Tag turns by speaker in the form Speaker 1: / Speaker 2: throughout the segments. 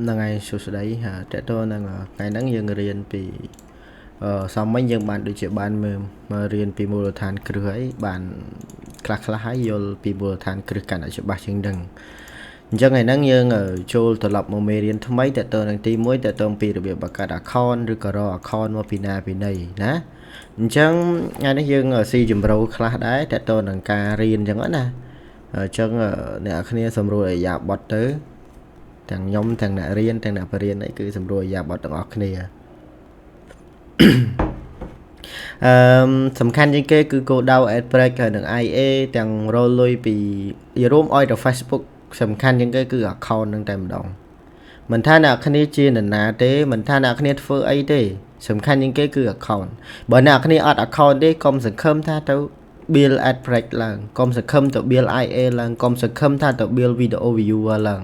Speaker 1: ហ្នឹងហើយសួស្តីតើតើនឹងថ្ងៃហ្នឹងយើងរៀនពីសាមញ្ញយើងបានដូចជាបានមើលមករៀនពីមូលដ្ឋានគ្រឹះហើយបានខ្លះខ្លះហើយយល់ពីមូលដ្ឋានគ្រឹះកាន់តែច្បាស់ជាងហ្នឹងអញ្ចឹងថ្ងៃហ្នឹងយើងចូលត្រឡប់មកមេរៀនថ្មីតើតើនឹងទី1តើតើពីរបៀបបង្កើត account ឬក៏រក account មកពីណាពីណីណាអញ្ចឹងថ្ងៃនេះយើងស៊ីជម្រៅខ្លះដែរតើតើនឹងការរៀនអញ្ចឹងណាអញ្ចឹងអ្នកគ្នាសម្រួលអាយ៉ាបត់ទៅទាំងខ្ញុំទាំងអ្នករៀនទាំងអ្នកបរៀនអីគឺសម្រួលអាយ៉ាបត់ទាំងអស់គ្នាអឺសំខាន់ជាងគេគឺគោលដៅ ad break ហើយនឹង IA ទាំងរលុយពីរួមឲ្យទៅ Facebook សំខាន់ជាងគេគឺ account នឹងតែម្ដងមិនថាអ្នកគ្នាជានរណាទេមិនថាអ្នកគ្នាធ្វើអីទេសំខាន់ជាងគេគឺ account បើអ្នកគ្នាអត់ account ទេកុំសង្ឃឹមថាទៅ build ad break ឡើងកុំសង្ឃឹមទៅ build IA ឡើងកុំសង្ឃឹមថាទៅ build video viewer ឡើង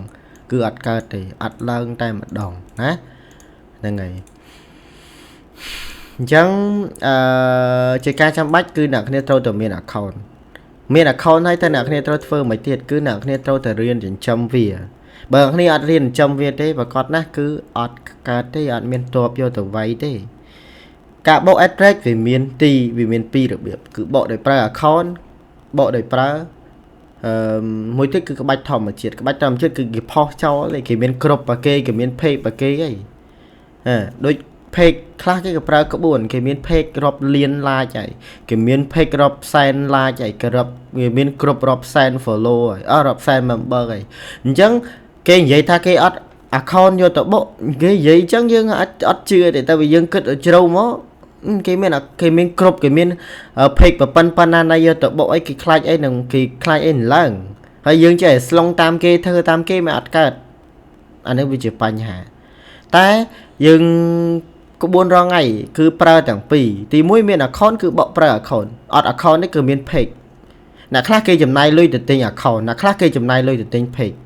Speaker 1: គឺអត់កើតទេអត់ឡើងតែម្ដងណាហ្នឹងហើយអញ្ចឹងអឺជាការចាំបាច់គឺអ្នកគ្នាត្រូវតែមាន account មាន account ហើយតែអ្នកគ្នាត្រូវធ្វើមិនទៀតគឺអ្នកគ្នាត្រូវតែរៀនចិញ្ចឹមវាបើអ្នកគ្នាអត់រៀនចិញ្ចឹមវាទេប្រកាសណាស់គឺអត់កើតទេអត់មានតបយកទៅវាយទេការបក ad break វាមានទីវាមានពីររបៀបគឺបកដោយប្រើ account បកដោយប្រើអឺមួយទៀតគឺក្បាច់ធម្មជាតិក្បាច់ធម្មជាតិគឺគេផុសចោលគេមានគ្រប់ប៉ាគេគេមាន page ប៉ាគេអីហ៎ដូច page ខ្លះគេក៏ប្រើក្បួនគេមាន page រាប់លាន like ហើយគេមាន page រាប់សែន like ហើយគេរាប់គេមានគ្រប់រាប់សែន follow ហើយអស់រាប់សែន member ហើយអញ្ចឹងគេនិយាយថាគេអត់ account យកទៅបុកគេនិយាយអញ្ចឹងយើងអត់ជឿទេតែវាយើងគិតឲ្យជ្រៅមកគេមានគេមានគ្រប់គេមាន page ប៉ុណ្ណាណាយកទៅបុកអីគេខ្លាចអីនឹងគេខ្លាចអីនឹងឡើងហើយយើងចេះស្លងតាមគេធ្វើតាមគេមិនអត់កើតអានេះវាជាបញ្ហាតែយើងក្បួនរងថ្ងៃគឺប្រើទាំងពីរទី1មាន account គឺបកប្រើ account អត់ account នេះគឺមាន page អ្នកខ្លះគេចំណាយលុយទៅទិញ account អ្នកខ្លះគេចំណាយលុយទៅទិញ page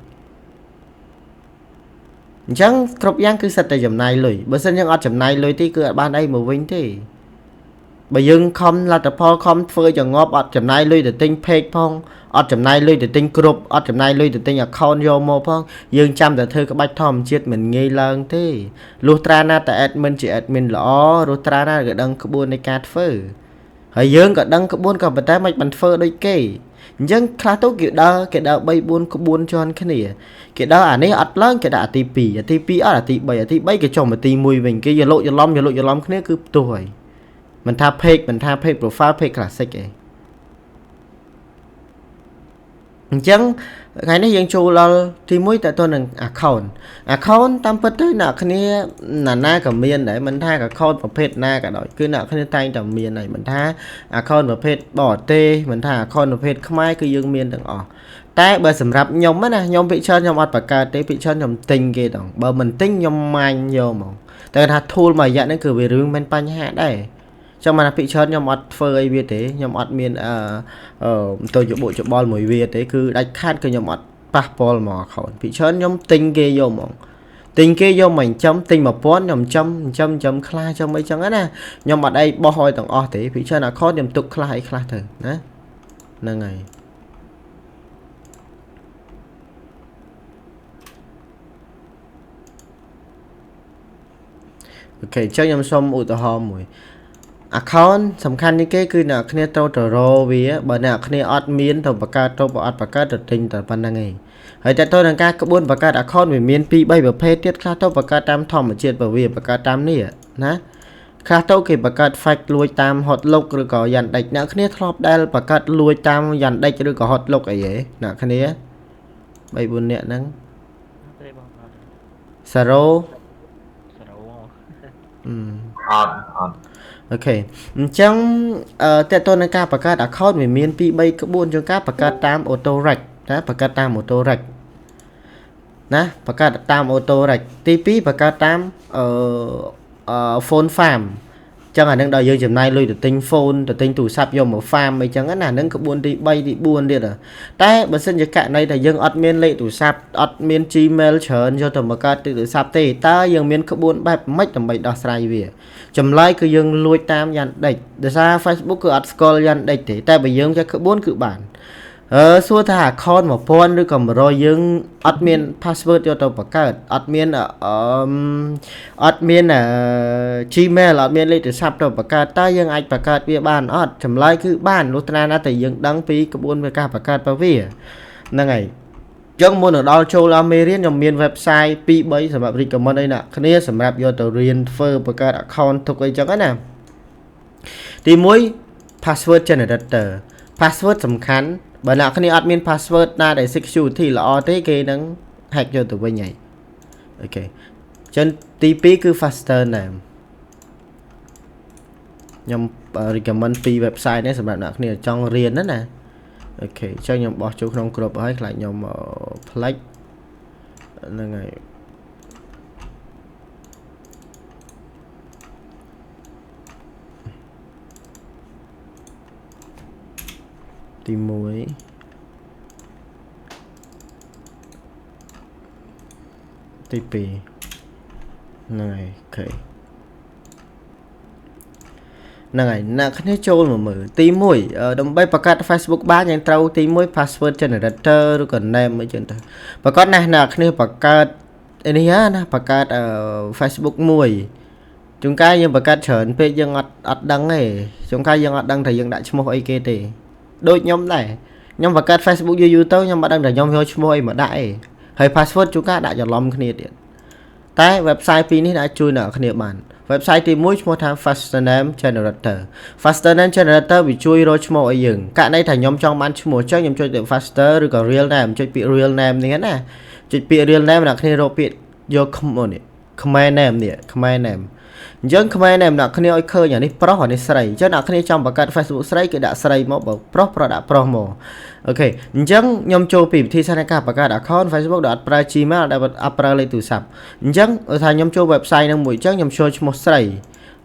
Speaker 1: អញ្ចឹងគ្រប់យ៉ាងគឺសិតតែចំណាយលុយបើសិនយើងអត់ចំណាយលុយទេគឺអត់បានអីមកវិញទេបើយើងខំលទ្ធផលខំធ្វើចងាប់អត់ចំណាយលុយទៅទិញ page ផងអត់ចំណាយលុយទៅទិញគ្រប់អត់ចំណាយលុយទៅទិញ account យកមកផងយើងចាំតែធ្វើក្បាច់ធម្មជាតិមិនងាយឡើងទេលុះត្រាណាតែ admin ជា admin ល្អលុះត្រាណាក៏ដឹងក្បួននៃការធ្វើហើយយើងក៏ដឹងក្បួនក៏ប៉ុន្តែមិនបានធ្វើដូចគេអញ្ចឹងខ្លះទៅគេដើរ3 4ក្បួនជាន់គ្នាគេដើរអានេះអត់ឡើងគេដាក់អាទី2អាទី2អត់អាទី3អាទី3គេចុះមកទី1វិញគេយលុកយឡំយលុកយឡំគ្នាគឺផ្ទុះហើយមិនថា page មិនថា page profile page classic ឯងអញ្ចឹងថ្ងៃនេះយើងចូលដល់ទី1តើតើនឹង account account តាមពិតទៅអ្នកគ្នាណាណាក៏មានដែរមិនថា account ប្រភេទណាក៏ដោយគឺអ្នកគ្នាតែងតែមានហើយមិនថា account ប្រភេទបរទេសមិនថា account ប្រភេទខ្មែរគឺយើងមានទាំងអស់តែបើសម្រាប់ខ្ញុំណាខ្ញុំពិច្រើនខ្ញុំអត់បង្កើតទេពិច្រើនខ្ញុំទិញគេតងបើមិនទិញខ្ញុំម៉ាញ់យកហ្មងតែថា tool មួយរយៈហ្នឹងគឺវារឿងមិនបញ្ហាដែរចឹងមកថាពិច្រើនខ្ញុំអត់ធ្វើអីវាទេខ្ញុំអត់មានអឺទៅច្បុកច្បល់មួយវាទេគឺដាច់ខាតគឺខ្ញុំអត់ប៉ះពាល់មក account ពិច្រើនខ្ញុំទិញគេយកហ្មងទិញគេយកមកចិញ្ចឹមទិញ1000ខ្ញុំចិញ្ចឹមខ្លះចិញ្ចឹមអីចឹងណាខ្ញុំអត់អីបោះឲ្យទាំងអស់ទេពិច្រើន account ខ្ញុំទុកខ្លះអីខ្លះទៅណាហ្នឹងហើយអូខេអញ្ចឹងខ្ញុំសូមឧទាហរណ៍មួយ account សំខាន់នេះគេគឺអ្នកគ្នាត្រូវទៅរកវាបើអ្នកគ្នាអត់មានទៅបង្កើតទៅបើអត់បង្កើតទៅទិញតែប៉ុណ្្នឹងឯងហើយតើទៅនឹងការក្បួនបង្កើត account វាមាន2 3ប្រភេទទៀតខ្លះទៅបង្កើតតាមធម្មជាតិបើវាបង្កើតតាមនេះណាខ្លះទៅគេបង្កើត fake លួចតាម Hotlook ឬក៏ Yandex អ្នកគ្នាធ្លាប់ដែលបង្កើតលួចតាម Yandex ឬក៏ Hotlook អីហ៎អ្នកគ្នា3 4នាក់ហ្នឹងសារ៉ូ
Speaker 2: អត់អត់
Speaker 1: អូខេអញ្ចឹងតើតើនឹងការបង្កើត account វាមាន2 3ក្បួនជាងការបង្កើតតាម auto rec ណាបង្កើតតាម auto rec ណាបង្កើតតាម auto rec ទី2បង្កើតតាមអឺ phone farm ចឹងអានឹងដល់យើងចំណាយលុយទៅទិញ phone ទៅទិញទូរស័ព្ទយកមក farm អីចឹងណានឹងក្បួនទី3ទី4ទៀតតែបើសិនជាករណីថាយើងអត់មានលេខទូរស័ព្ទអត់មាន Gmail ច្រើនយកទៅបង្កើតទូរស័ព្ទទេតើយើងមានក្បួនបែបម៉េចដើម្បីដោះស្រាយវាចម្លើយគឺយើងលួចតាម Yandex ដោយសារ Facebook គឺអត់ស្គាល់ Yandex ទេតែបើយើងចេះក្បួនគឺបាន សួរថា account 1000ឬក៏100យើងអត់មាន password យកទៅបង្កើតអត់មានអឺអត់មាន Gmail អត់មានលេខទូរស័ព្ទទៅបង្កើតតើយើងអាចបង្កើតវាបានអត់ចម្លើយគឺបានលុះត្រាណាតែយើងដឹងពីក្បួននៃការបង្កើតរបស់វាហ្នឹងហើយចឹងមុននឹងដល់ចូលដល់មេរៀនខ្ញុំមាន website 2 3សម្រាប់ recommend អីណាគ្នាសម្រាប់យកទៅរៀនធ្វើបង្កើត account ទុកអីចឹងណាទី1 password generator password សំខាន់បើអ្នកគ្នាអត់មាន password ណាដែល security ល្អទេគេនឹង hack យកទៅវិញហើយ OK ចឹងទី2គឺ faster name ខ្ញុំ recommend ពីរ website នេះសម្រាប់អ្នកគ្នាចង់រៀនណាណា OK ចឹងខ្ញុំបោះចូលក្នុងក្រុមហើយខ្លាចខ្ញុំផ្លេចហ្នឹងហើយទី1ទី2ហ្នឹងហើយ OK ហ្នឹងហើយអ្នកគ្នាចូលមកមើលទី1ដើម្បីបង្កើត Facebook បានយើងត្រូវទី1 password generator ឬក៏ name អីចឹងទៅប្រកាសណាស់អ្នកគ្នាបង្កើតនេះណាបង្កើត Facebook មួយជួនកាលយើងបង្កើតច្រើនពេកយើងអត់អត់ដឹងទេជួនកាលយើងអត់ដឹងថាយើងដាក់ឈ្មោះអីគេទេដូចខ្ញុំដែរខ្ញុំបង្កើត Facebook យូរយូរទៅខ្ញុំអត់ដឹងថាខ្ញុំយកឈ្មោះអីមកដាក់ទេហើយ password ជួនកាលដាក់ច្រឡំគ្នាទៀតតែ website ពីរនេះអាចជួយអ្នកគ្នាបាន website ទី1ឈ្មោះថា Faster Name Generator Faster Name Generator វាជួយរកឈ្មោះឲ្យយើងករណីថាខ្ញុំចង់បានឈ្មោះចឹងខ្ញុំចុចទៅ Faster ឬក៏ Real Name ចុចពាក្យ Real Name នេះណាចុចពាក្យ Real Name អ្នកគ្នារកពាក្យយកនេះខ្មែរ name នេះខ្មែរ name អញ្ចឹងខ្មែរ name អ្នកគ្នាឲ្យឃើញអានេះប្រុសអានេះស្រីអញ្ចឹងអ្នកគ្នាចង់បង្កើត Facebook ស្រីគឺដាក់ស្រីមកបើប្រុសប្រុសដាក់ប្រុសមក OK អញ្ចឹងខ្ញុំចូលពីវិធីសាស្ត្រនៃការបង្កើត account Facebook ដែលអត់ប្រើ Gmail ដែលអត់ប្រើលេខទូរស័ព្ទអញ្ចឹងថាខ្ញុំចូល website ហ្នឹងមួយអញ្ចឹងខ្ញុំចូលឈ្មោះស្រី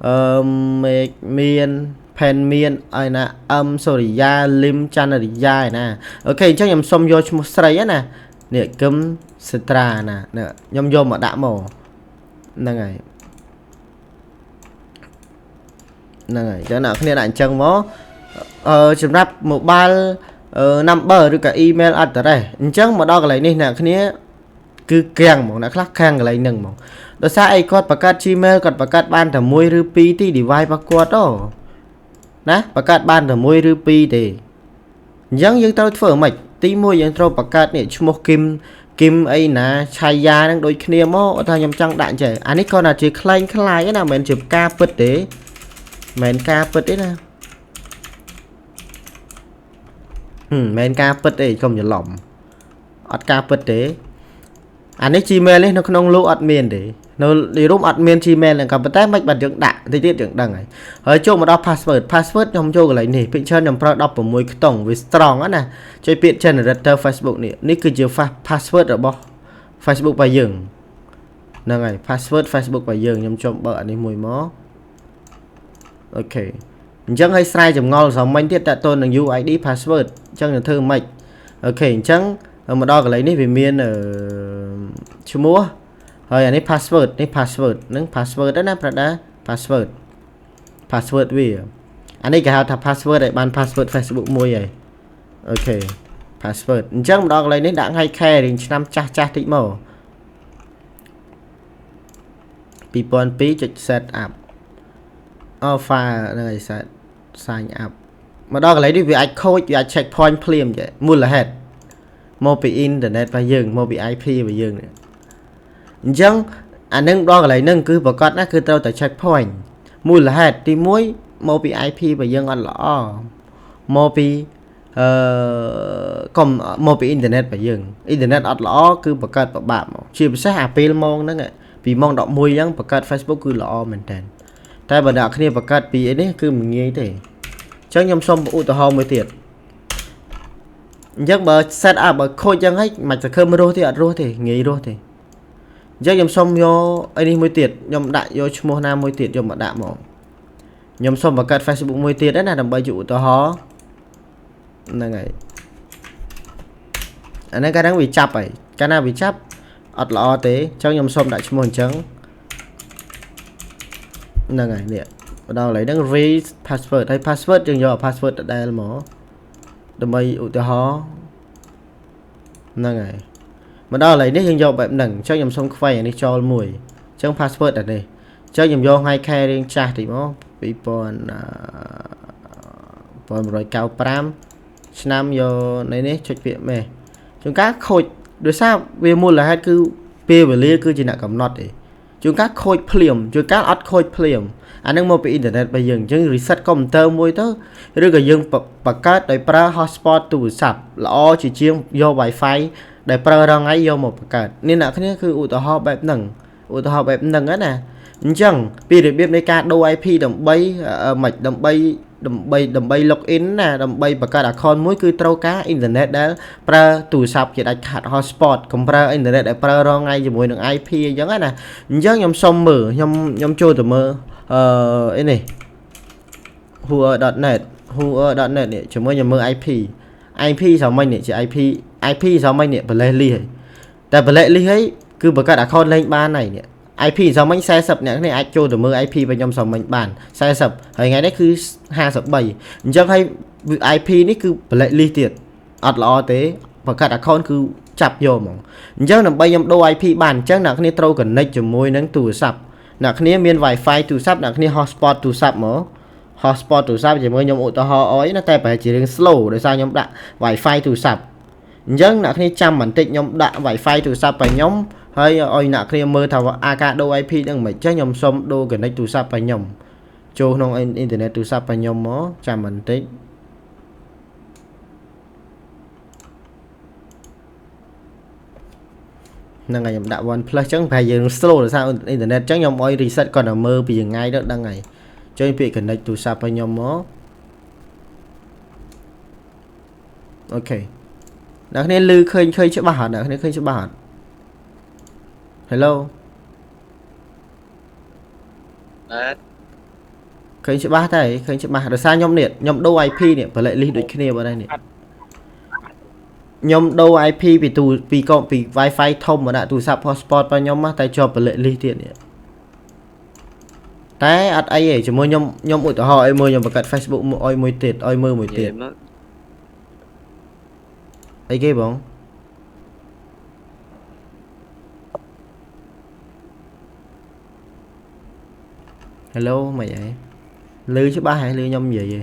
Speaker 1: អឺមេឃមានផែនមានអីណាអឹមសូរិយាលឹមចន្ទរិយាឯណា OK អញ្ចឹងខ្ញុំសុំយកឈ្មោះស្រីណានេះគឹមសិត្រាណាខ្ញុំយកមកដាក់មកហ្នឹងហើយហ្នឹងហើយអញ្ចឹងអ្នកគ្នាដាក់អញ្ចឹងមកអឺសម្រាប់ mobile number ឬក៏ email address អញ្ចឹងមកដល់កន្លែងនេះអ្នកគ្នាគឺកាំងហ្មងអ្នកខ្លះខាំងកន្លែងហ្នឹងហ្មងដោយសារអីគាត់បង្កើត Gmail គាត់បង្កើតបានតែមួយឬពីរទី device របស់គាត់អូណាបង្កើតបានតែមួយឬពីរទេអញ្ចឹងយើងត្រូវធ្វើម៉េចទី1យើងត្រូវបង្កើតនេះឈ្មោះគឹមគឹមអីណាឆៃយ៉ាហ្នឹងដូចគ្នាមកថាខ្ញុំចង់ដាក់ចេះអានេះគាត់ថាជាខ្លែងខ្លាយណាមិនមែនជាការពិតទេមិនមែនការពិតទេណាមិនមែនការពិតទេកុំច្រឡំអត់ការពិតទេអានេះ Gmail នេះនៅក្នុងលោកអត់មានទេនៅទីរួមអត់មាន Gmail ហ្នឹងក៏ប៉ុន្តែមិនបាត់យើងដាក់តិចទៀតយើងដឹងហើយហើយចូលមកដល់ password password ខ្ញុំចូលកន្លែងនេះពាក្យច្រើនខ្ញុំប្រើ16ខ្ទង់វា strong ណាចុចពាក្យ generator Facebook នេះនេះគឺជា password របស់ Facebook របស់យើងហ្នឹងហើយ password Facebook របស់យើងខ្ញុំចុំបើកអានេះមួយមក OK អញ្ចឹងឲ្យស្រ័យចម្ងល់ស្រមិញទៀតតើតើនឹង UID password អញ្ចឹងនឹងធ្វើម៉េច OK អញ្ចឹងមកដល់កន្លែងនេះវាមានឈ្មោះហើយអានេះ password នេះ password ហ្នឹង password ណាប្រដា password password វាអានេះគេហៅថា password ឲ្យបាន password Facebook មួយហើយ OK password អញ្ចឹងមកដល់កន្លែងនេះដាក់ថ្ងៃខែរៀងឆ្នាំចាស់ចាស់តិចមក2002.set up អូ file ហ្នឹងហើយ set sign up មកដល់កន្លែងនេះវាអាចខូចវាអាច check point ភ្លាមចេះមូលហេតុមកពីអ៊ីនធឺណិតរបស់យើងមកពី IP របស់យើងនេះអញ្ចឹងអានឹងដល់កន្លែងហ្នឹងគឺប្រកាសណាគឺត្រូវតែ check point មូលហេតុទី1មកពី IP របស់យើងអត់ល្អមកពីអឺកុំមកពីអ៊ីនធឺណិតរបស់យើងអ៊ីនធឺណិតអត់ល្អគឺបង្កើតពិបាកមកជាពិសេសអាពេលម៉ោងហ្នឹងពីម៉ោង11អញ្ចឹងបង្កើត Facebook គឺល្អមែនតើតែបើអ្នកគ្នាបង្កើតពីអីនេះគឺមិនងាយទេអញ្ចឹងខ្ញុំសូមឧទាហរណ៍មួយទៀតអញ្ចឹងបើ set up បើខូចអញ្ចឹងហើយមិនសង្ឃឹមរស់ទេអត់រស់ទេងាយរស់ទេអញ្ចឹងខ្ញុំសូមយកអីនេះមួយទៀតខ្ញុំដាក់យកឈ្មោះណាមួយទៀតយកមកដាក់មកខ្ញុំសូមបង្កើត Facebook មួយទៀតណាដើម្បីជាឧទាហរណ៍ហ្នឹងហើយអានេះកាលហ្នឹងវាចាប់ហើយកាលណាវាចាប់អត់ល្អទេអញ្ចឹងខ្ញុំសូមដាក់ឈ្មោះអញ្ចឹងហ្នឹងហើយនេះមកដល់កន្លែងហ្នឹង read password ហើយ password យើងយក password ដដែលមក ដើម្បីឧទាហរណ៍ហ្នឹងហើយមកដល់ឥឡូវនេះយើងយកបែបហ្នឹងអញ្ចឹងខ្ញុំសុំខ្វែងអានេះចោលមួយអញ្ចឹង password អានេះអញ្ចឹងខ្ញុំយកថ្ងៃខែរៀងចាស់តិចមក2195ឆ្នាំយកនៅនេះចុចពាក្យមេជួនកាលខូចដោយសារវាមូលហេតុគឺពេលវេលាគឺជាអ្នកកំណត់ទេជួនកាលខូចភ្លាមជួនកាលអត់ខូចភ្លាមអានឹងមកពីអ៊ីនធឺណិតរបស់យើងអញ្ចឹង reset កុំព្យូទ័រមួយទៅឬក៏យើងបង្កើតដោយប្រើ hotspot ទូរស័ព្ទល្អជាជាងយក Wi-Fi ដែលប្រើរាល់ថ្ងៃយកមកបង្កើតនេះអ្នកគ្នាគឺឧទាហរណ៍បែបហ្នឹងឧទាហរណ៍បែបហ្នឹងណាអញ្ចឹងពីរបៀបនៃការដូរ IP ដើម្បីមិនដើម្បីដើម្បីដើម្បី log in ណាដើម្បីបង្កើត account មួយគឺត្រូវការអ៊ីនធឺណិតដែលប្រើទូរស័ព្ទជាដាច់ខាត hotspot កុំប្រើអ៊ីនធឺណិតដែលប្រើរាល់ថ្ងៃជាមួយនឹង IP អញ្ចឹងណាអញ្ចឹងខ្ញុំសុំមើលខ្ញុំចូលទៅមើលអឺអីនេះ whoer.net whoer.net នេះជាមួយខ្ញុំមើល IP IP សមមិញនេះជា IP IP សមមិញនេះ black list ហើយតែ black list ហើយគឺបង្កើត account លេងបានហើយនេះ IP សមមិញ40អ្នកនេះអាចចូលទៅមើល IP របស់ខ្ញុំសមមិញបាន40ហើយថ្ងៃនេះគឺ53អញ្ចឹងហើយ IP នេះគឺ black list ទៀតអត់ល្អទេបង្កើត account គឺចាប់យកហ្មងអញ្ចឹងដើម្បីខ្ញុំដូរ IP បានអញ្ចឹងអ្នកគ្នាត្រូវ connect ជាមួយនឹងទូរស័ព្ទអ្នកគ្នាមាន Wi-Fi ទូរស័ព្ទអ្នកគ្នា hotspot ទូរស័ព្ទមក hotspot ទូរស័ព្ទជាមួយខ្ញុំឧទាហរណ៍អយណាតែប្រហែលជារឿង slow ដោយសារខ្ញុំដាក់ Wi-Fi ទូរស័ព្ទអញ្ចឹងអ្នកគ្នាចាំបន្តិចខ្ញុំដាក់ Wi-Fi ទូរស័ព្ទរបស់ខ្ញុំហើយឲ្យអ្នកគ្នាមើលថាអាការដូរ IP ហ្នឹងមិនចឹងខ្ញុំសុំដូរ connect ទូរស័ព្ទរបស់ខ្ញុំចូលក្នុងអ៊ីនធឺណិតទូរស័ព្ទរបស់ខ្ញុំមកចាំបន្តិចហ្នឹងហើយខ្ញុំដាក់ OnePlus ចឹងប្រហែលយើង slow ដោយសារអ៊ីនធឺណិតចឹងខ្ញុំឲ្យ reset គាត់តែមើលពីថ្ងៃទៅដឹងហើយចុចពាក្យ connect ទូរស័ព្ទរបស់ខ្ញុំមក OK អ្នកគ្នាឮឃើញឃើញច្បាស់អត់អ្នកគ្នាឃើញច្បាស់អត់ Hello
Speaker 2: បាទ
Speaker 1: ឃើញច្បាស់តែឃើញច្បាស់ដោយសារខ្ញុំនេះខ្ញុំដូរ IP នេះ black list ដូចគ្នាបើដែរនេះខ្ញុំដូរ IP ពីទូពីកុំពី Wi-Fi ធំមកដាក់ទូរស័ព្ទ hotspot របស់ខ្ញុំតែជាប់ black list ទៀតនេះតែអត់អីទេជាមួយខ្ញុំខ្ញុំឧទាហរណ៍ឲ្យមើលខ្ញុំបង្កើត Facebook មួយឲ្យមួយទៀតឲ្យមើលមួយទៀត
Speaker 2: មក
Speaker 1: អីគេបង Hello មិនអីឮច្បាស់ហើយឮខ្ញុំនិយាយទេ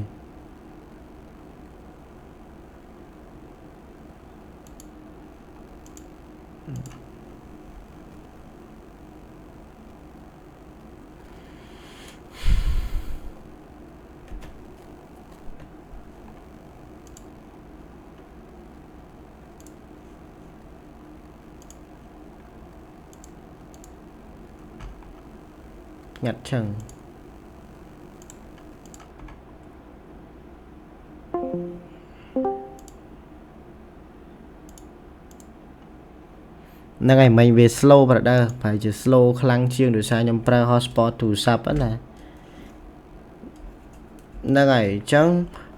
Speaker 1: ងាត់ឆឹងហ្នឹងហើយមិញវា slow brother ប្រហែលជា slow ខ្លាំងជាងដោយសារខ្ញុំប្រើ hotspot ទូរស័ព្ទហ្នឹងណាហ្នឹងហើយអញ្ចឹង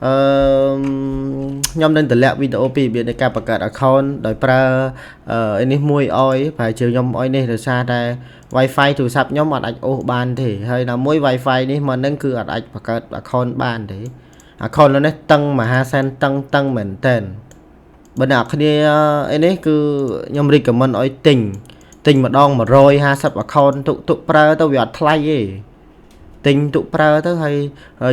Speaker 1: អឺខ្ញុំនឹងតម្លាក់វីដេអូពីរបៀបនៃការបង្កើត account ដោយប្រើអឺនេះមួយអយប្រហែលជាខ្ញុំអយនេះដោយសារតែ Wi-Fi ទូរស័ព្ទខ្ញុំអត់អាចអូសបានទេហើយណាមួយ Wi-Fi នេះមកនឹងគឺអត់អាចបង្កើត account បានទេ account នេះតឹងមហាសែនតឹងតឹងមែនតើបើអ្នកគ្នាអីនេះគឺខ្ញុំ recommend ឲ្យទិញទិញម្ដង150 account ទុកទុកប្រើទៅវាអត់ថ្លៃទេទិញទុកប្រើទៅហើយ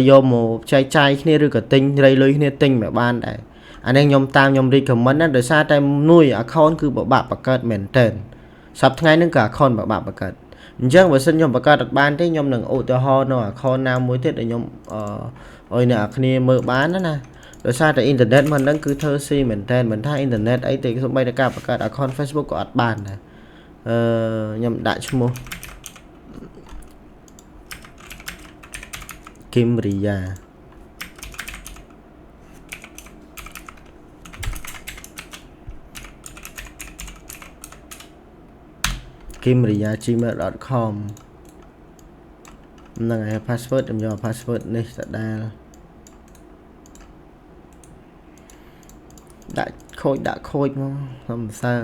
Speaker 1: យកមកចែកចាយគ្នាឬក៏ទិញរៃលុយគ្នាទិញមកបានដែរអានេះខ្ញុំតាមខ្ញុំ recommend ណាដោយសារតែមួយ account គឺពិបាកបង្កើតមែនតើសប្តាហ៍ថ្ងៃហ្នឹងក៏ account ពិបាកបង្កើតអញ្ចឹងបើសិនខ្ញុំបង្កើតអត់បានទេខ្ញុំនឹងឧទាហរណ៍នៅ account ណាមួយទៀតដែលខ្ញុំអឺឲ្យអ្នកគ្នាមើលបានណាដោយសារតែអ៊ីនធឺណិតមកហ្នឹងគឺធ្វើស៊ីមែនតើមិនថាអ៊ីនធឺណិតអីទេសូម្បីតែការបង្កើត account Facebook ក៏អត់បានដែរអឺខ្ញុំដាក់ឈ្មោះគឹមរីយ៉ាគឹមរីយ៉ា gmail.com ហ្នឹងហើយ password ខ្ញុំយក password នេះដដែលដាក់ខូចដាក់ខូចមកសុំសរសើរ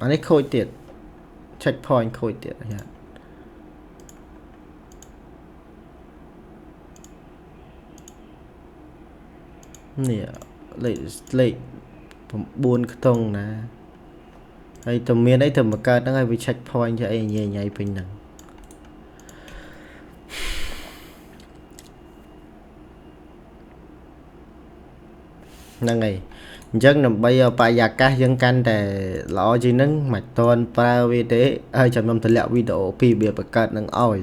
Speaker 1: អានេះខូចទៀត check point ខូចទៀតយ៉ា នេះលេខលេខ9ខ្ទង់ណាហើយទៅមានអីទៅបង្កើតហ្នឹងហើយវា check point ជាអីញ៉ៃញ៉ៃពេញហ្នឹងហ្នឹងហើយអញ្ចឹងដើម្បីឲ្យបរិយាកាសយើងកាន់តែល្អជាងហ្នឹងមិនតន់ប្រើវាទេហើយចាំខ្ញុំតម្លាក់វីដេអូពីរបៀបបង្កើតនឹងឲ្យ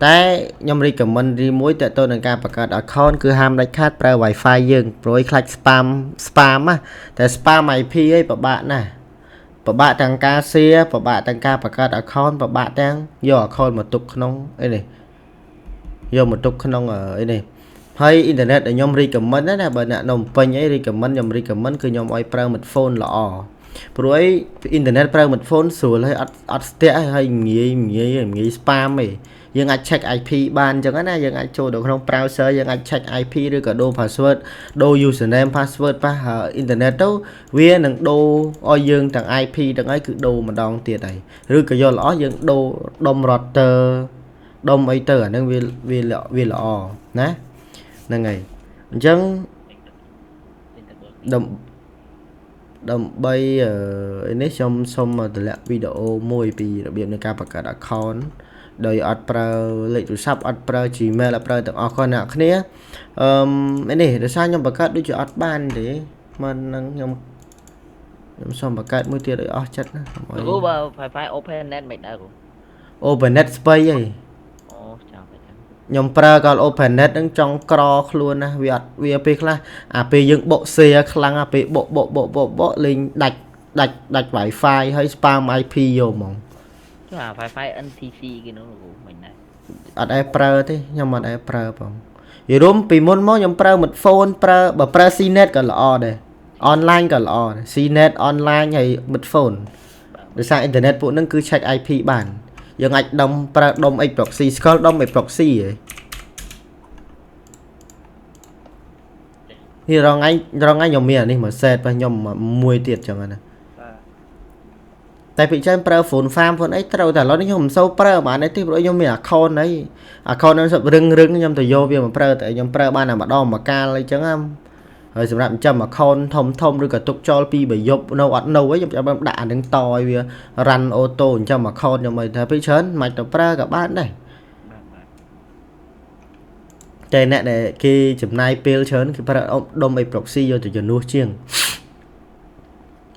Speaker 1: តែខ្ញុំ recommend រីមួយតើទៅនឹងការបង្កើត account គឺហាមដាច់ខាតប្រើ Wi-Fi យើងព្រោះខ្លាច spam ណាតែ spam IP អីពិបាកណាស់ពិបាកទាំងការ share ពិបាកទាំងការបង្កើត account ពិបាកទាំងយក account មកទុកក្នុងអីនេះយកមកទុកក្នុងអីនេះហើយអ៊ីនធឺណិតដែលខ្ញុំ recommend ណាបើអ្នកនៅពេញអី recommend ខ្ញុំ recommend គឺខ្ញុំឲ្យប្រើ smartphone ល្អព្រោះអីអ៊ីនធឺណិតប្រើ smartphone ស្រួលហើយអត់អត់ស្ទាក់ហើយងាយងាយងាយ spam ទេយើងអាច check IP បានអញ្ចឹងណាយើងអាចចូលទៅក្នុង browser យើងអាច check IP ឬក៏ដូរ password ដូរ username password ប៉ះអ៊ីនធឺណិតទៅវានឹងដូរឲ្យយើងទាំង IP ទាំងអីគឺដូរម្ដងទៀតហើយឬក៏យកល្អយើងដូរដុំ router ដុំអីទៅអាហ្នឹងវាវាវាល្អណាហ្នឹងហើយអញ្ចឹងដើម្បីនេះខ្ញុំសូមតម្លាក់វីដេអូមួយពីរបៀបនៃការបង្កើត account ដោយអត់ប្រើលេខទូរស័ព្ទអត់ប្រើ Gmail អត់ប្រើទាំងអស់គាត់អ្នកគ្នាអឺនេះដោយសារខ្ញុំបង្កើតដូចជាអត់បានទេមិននឹងខ្ញុំខ្ញុំសូមបង្កើតមួយទៀតឲ្យអស់ចិត្តណា
Speaker 3: គ្រូបើ Wi-Fi OpenNet មិនដែរគ្រូ
Speaker 1: OpenNet ស្បៃហី
Speaker 3: អូចាំទៅចាំ
Speaker 1: ខ្ញុំប្រើក៏ OpenNet ហ្នឹងចង់ក្រខ្លួនណាវាអត់វាពេលខ្លះអាពេលយើងបុក share ខ្លាំងអាពេលបុកបុកបុកបុកបុកលេងដាច់ដាច់ដាច់ Wi-Fi ហើយ spam IP យកហ្មង
Speaker 3: ចុះអា Wi-Fi NTC គេនោះគ្រូមិនដែរ
Speaker 1: អត់អែប្រើទេខ្ញុំអត់អែប្រើបងនិយាយរួមពីមុនមកខ្ញុំប្រើ smartphone ប្រើបើប្រើ CNET ក៏ល្អដែរ online ក៏ល្អដែរ CNET online ហើយ smartphone ដោយសារអ៊ីនធឺណិតពួកហ្នឹងគឺ check IP បានយើងអាចដុំប្រើដុំ X proxy ស្គាល់ដុំ X proxy ហ៎នេះរងថ្ងៃរងថ្ងៃខ្ញុំមានអានេះមួយ set របស់ខ្ញុំមួយទៀតចឹងណាតែពីច្រើនប្រើ phone farm phone អីត្រូវតែឥឡូវនេះខ្ញុំមិនសូវប្រើបានទេព្រោះខ្ញុំមាន account អី account ហ្នឹងរឹងរឹងខ្ញុំទៅយកវាមកប្រើតែខ្ញុំប្រើបានតែម្ដងមួយកាលអីចឹងណាហើយសម្រាប់ចិញ្ចឹម account ធំធំឬក៏ទុកចោលពីរបីយប់នៅអត់នៅអីខ្ញុំចាំដាក់អានឹងតឲ្យវា run auto ចិញ្ចឹម account ខ្ញុំអីតែពីច្រើនមិនទៅប្រើក៏បានដែរតែអ្នកដែលគេចំណាយពេលច្រើនគេប្រើដុំអី proxy យកទៅជំនួសជាង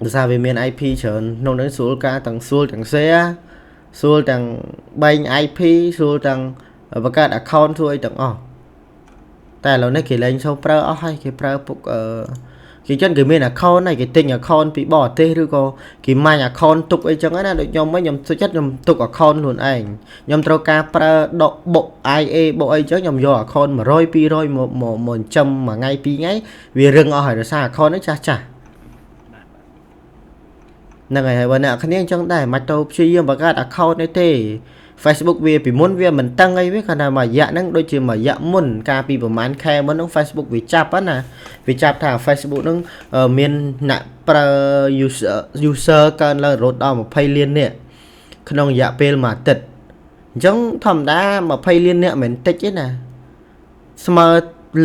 Speaker 1: ដោយសារវាមាន IP ច្រើនក្នុងនោះស្រួលការទាំងស្រួលទាំង share ស្រួលទាំងបែង IP ស្រួលទាំងបង្កើត account ធ្វើអីទាំងអស់តែឥឡូវនេះគេលែងសូវប្រើអស់ហើយគេប្រើពុកអឺគេចឹងគេមាន account ហើយគេទិញ account ពីបរទេសឬក៏គេមាញ់ account ទុកអីចឹងណាដូចខ្ញុំវិញខ្ញុំសុខចិត្តខ្ញុំទុក account ខ្លួនឯងខ្ញុំត្រូវការប្រើដកបុក IA បុកអីចឹងខ្ញុំយក account 100 200មកមកមកចិញ្ចឹមមួយថ្ងៃពីរថ្ងៃវារឹងអស់ហើយដោយសារ account នេះចាស់ចាស់ហ្នឹងហើយហើយបើអ្នកគ្នាអញ្ចឹងដែរមិនទៅព្យាយាមបង្កើត account នេះទេ Facebook វាពីមុនវាមិនតឹងអីវាគាត់ថាមួយរយៈហ្នឹងដូចជាមួយរយៈមុនកាលពីប្រហែលខែមុនហ្នឹង Facebook វាចាប់ណាវាចាប់ថា Facebook ហ្នឹងមានអ្នកប្រើ user កើនឡើងរហូតដល់20លាននាក់ក្នុងរយៈពេលមួយអាទិត្យអញ្ចឹងធម្មតា20លាននាក់មិនមែនតិចទេណាស្មើ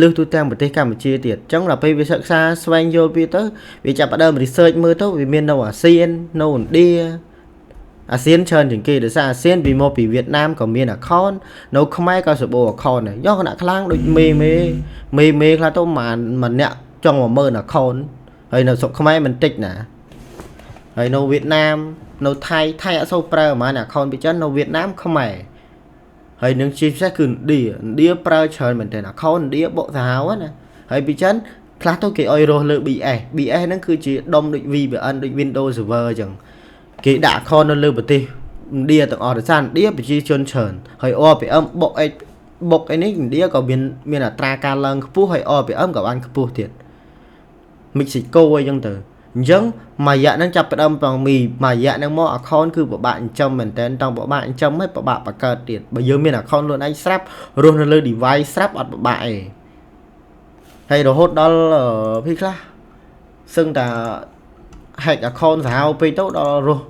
Speaker 1: លើសទូទាំងប្រទេសកម្ពុជាទៀតអញ្ចឹងដល់ពេលវាសិក្សាស្វែងយល់វាទៅវាចាប់ផ្ដើម research មើលទៅវាមាននៅអាស៊ាននៅឥណ្ឌាអាស៊ានច្រើនជាងគេដោយសារអាស៊ានពីមកពីវៀតណាមក៏មាន account នៅខ្មែរក៏សម្បូរ account ដែរយកគណៈខ្លាំងដូចមេមេមេមេខ្លះទៅម្នាក់ចង់10000 account ហើយនៅស្រុកខ្មែរមិនតិចណាហើយនៅវៀតណាមនៅថៃថៃអត់សូវប្រើប្រហែល account ពីចិននៅវៀតណាមខ្មែរហើយនឹងជាពិសេសគឺឥណ្ឌាឥណ្ឌាប្រើច្រើនមែនទែន account ឥណ្ឌាបុកសាហាវណាហើយពីចិនខ្លះទៅគេឲ្យរស់លើ BS BS ហ្នឹងគឺជាដុំដូច VPN ដូច Windows Server អញ្ចឹងគេដាក់ account នៅលើប្រទេសឥណ្ឌាទាំងអស់ដោយសារឥណ្ឌាប្រជាជនច្រើនហើយ RPM បុកអីបុកអីនេះឥណ្ឌាក៏មានមានអត្រាការឡើងខ្ពស់ហើយ RPM ក៏បានខ្ពស់ទៀតមិចស៊ីកូអីចឹងទៅអញ្ចឹងមួយរយៈហ្នឹងចាប់ផ្ដើមបងមីមួយរយៈហ្នឹងមក account គឺពិបាកចិញ្ចឹមមែនតើតង់ពិបាកចិញ្ចឹមហើយពិបាកបង្កើតទៀតបើយើងមាន account ខ្លួនឯងស្រាប់រស់នៅលើ device ស្រាប់អត់ពិបាកទេហើយរហូតដល់ពីខ្លះសឹងតា hack account សាហាវពេកទៅដល់រស់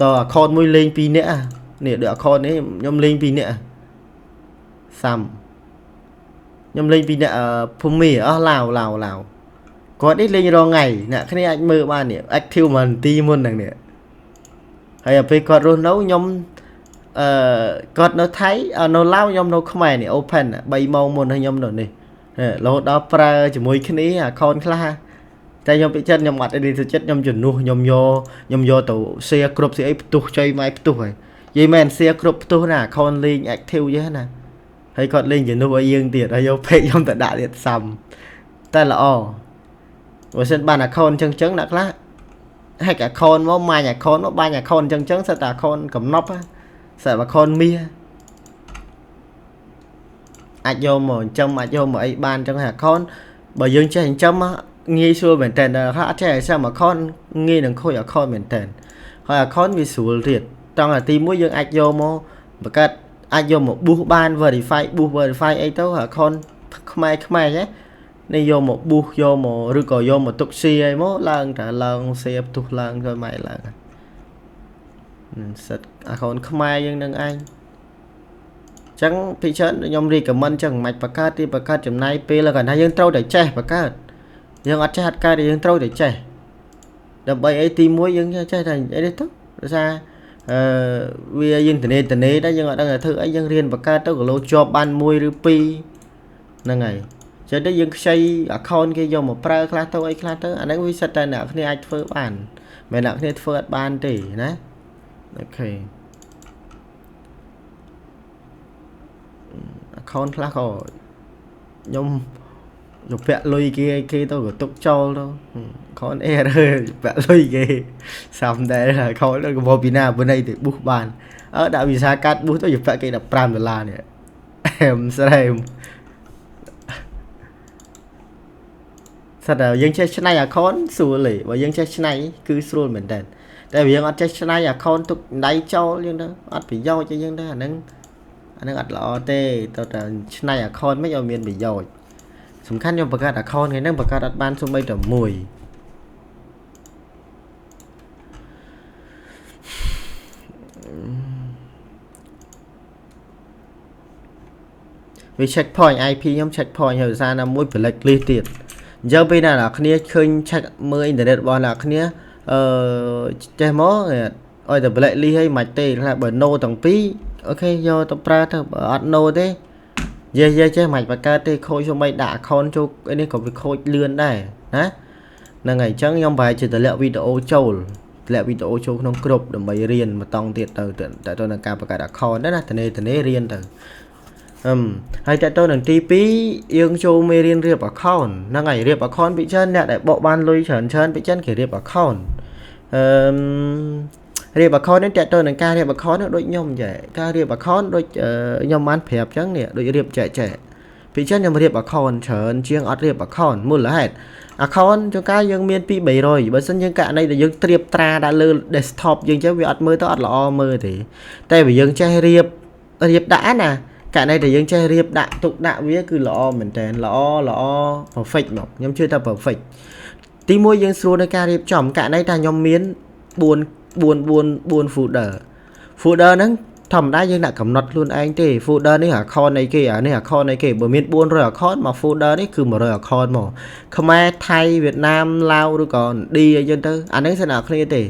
Speaker 1: ត account មួយលេង2នាក់នេះដូច account នេះខ្ញុំលេង2នាក់សាំខ្ញុំលេង2នាក់ភូមិអស់ឡាវឡាវឡាវ គាត់នេះលេងរងថ្ងៃអ្នកគ្នាអាចមើលបាននេះ active មួយនាទីមុនហ្នឹងនេះហើយដល់ពេលគាត់រស់នៅខ្ញុំអឺគាត់នៅថៃនៅឡាវខ្ញុំនៅខ្មែរនេះ open 3ម៉ោងមុនហើយខ្ញុំនៅនេះរហូតដល់ប្រើជាមួយគ្នា account ខ្លះតែខ្ញុំពិចិត្រខ្ញុំអត់អីទៅចិត្តខ្ញុំជំនួសខ្ញុំយកទៅ share គ្រប់ស្អីផ្ទុះចុយម៉ែផ្ទុះហើយនិយាយមែន share គ្រប់ផ្ទុះណា account លេង active ចេះណាហើយគាត់លេងជំនួសឲ្យយើងទៀតហើយយក page ខ្ញុំទៅដាក់ទៀតសាំតែល្អបើសិនបាន account ចឹងចឹងអ្នកខ្លះ hack account មកម៉ាញ account មកបាញ់ account ចឹងចឹងសិតតែ account កំណប់សិត account មាសអាចយកមកចិញ្ចឹមអាចយកមកអីបានចឹងហើយ account បើយើងចេះចិញ្ចឹមងាយស្រួលមែនតើខ្លះអត់ចេះចិញ្ចឹម account ងាយនឹងខូច account មែនតើហើយ account វាស្រួលទៀតត្រង់តែទី1យើងអាចយកមកបង្កើតអាចយកមក boost បាន verify boost verify អីទៅ account ខ្មែរខ្មែរហ៎នេះយកមក boost យកមកឬក៏យកមកទុក share អីមកឡើងតែឡើង share ផ្ទុះឡើងទៅម៉ែឡើងសិត account ខ្មែរយើងនឹងឯងចឹងពីច្រើនខ្ញុំ recommend ចឹងមិនបង្កើតទីបង្កើតចំណាយពេលគាត់ថាយើងត្រូវតែចេះបង្កើតយើងអត់ចេះអត់កើតយើងត្រូវតែចេះដើម្បីអីទី1យើងចេះតែអីនេះទៅដោយសារអឺវាយើងតនេដែរយើងអត់ដឹងថាធ្វើអីយើងរៀនបង្កើតទៅគីឡូជាប់បាន1ឬ2ហ្នឹងហើយចឹងទៅយើងខ្ចី account គេយកមកប្រើខ្លះទៅអីខ្លះទៅអាហ្នឹងវាសិតតែអ្នកគ្នាអាចធ្វើបានមិនអ្នកគ្នាធ្វើអត់បានទេណាអូខេ account ខ្លះក៏ខ្ញុំយកពាក់លុយគេគេទៅក៏ទុកចោលទៅ account error ពាក់លុយគេសាំដែរ account ក៏មកពីណាប៉ុណ្ណេះទៅបុះបានអើដាក់វីសាកាត់បុះទៅយកពាក់គេ15ដុល្លារនេះអែមស្រែមសិតតែយើងចេះឆ្នៃ account ស្រួលទេបើយើងចេះឆ្នៃគឺស្រួលមែនតើតែបើយើងអត់ចេះឆ្នៃ account ទុកដៃចោលយើងទៅអត់ប្រយោជន៍អីយើងទៅអាហ្នឹងអត់ល្អទេតើតែឆ្នៃ account មិនឲ្យមានប្រយោជន៍សំខាន់ខ្ញុំបង្កើត account ថ្ងៃហ្នឹងបង្កើតអត់បានសូម្បីតែមួយវា check point IP ខ្ញុំ check point ហើយភាសាណាមួយ black list ទៀតអញ្ចឹងពេលណាអ្នកគ្នាឃើញ check មើលអ៊ីនធឺណិតរបស់អ្នកគ្នាអឺចេះមកឲ្យតែ black list ហើយមិនទេខ្លះបើ no ទាំងពីរអូខេយកទៅប្រើទៅបើអត់ no ទេយេយេចេះមិនបង្កើតទេខូចសូម្បីដាក់ account ចូលអីនេះក៏វាខូចលឿនដែរណាហ្នឹងហើយអញ្ចឹងខ្ញុំប្រហែលជាតម្លាក់វីដេអូចូលតម្លាក់វីដេអូចូលក្នុងក្រុមដើម្បីរៀនម្តងទៀតទៅទៅនឹងការបង្កើត account ដែរណាតនេរៀនទៅហើយតើទៅនឹងទី2យើងចូលមេរៀនរៀប account ហ្នឹងហើយរៀប account ពីច្រើនអ្នកដែលបកបានលុយច្រើនពីច្រើនគេរៀប account អឺរៀប account នេះតើទៅនឹងការរៀប account ដូចខ្ញុំចេះការរៀប account ដូចខ្ញុំបានប្រាប់ចឹងនេះដូចរៀបចែកពីច្រើនខ្ញុំរៀប account ច្រើនជាងអត់រៀប account មូលហេតុ account ជួនកាលយើងមាន2 300បើសិនយើងករណីដែលយើងត្រៀបត្រាដាក់លើ desktop យើងចឹងវាអត់មើលទៅអត់ល្អមើលទេតែបើយើងចេះរៀបដាក់ណាករណីដែលយើងចេះរៀបដាក់ទុកដាក់វាគឺល្អមែនតើល្អ perfect មកខ្ញុំជឿថា perfect ទីមួយយើងស្រួលในការរៀបចំករណីថាខ្ញុំមាន4 folder folder ហ្នឹងធម្មតាយើងដាក់កំណត់ខ្លួនឯងទេ folder នេះ account អីគេអានេះ account អីគេបើមាន400 account មក folder នេះគឺ100 account មកខ្មែរថៃវៀតណាមឡាវឬក៏ឥណ្ឌាអីចឹងទៅអាហ្នឹងសិនអ្នកគ្នាទេ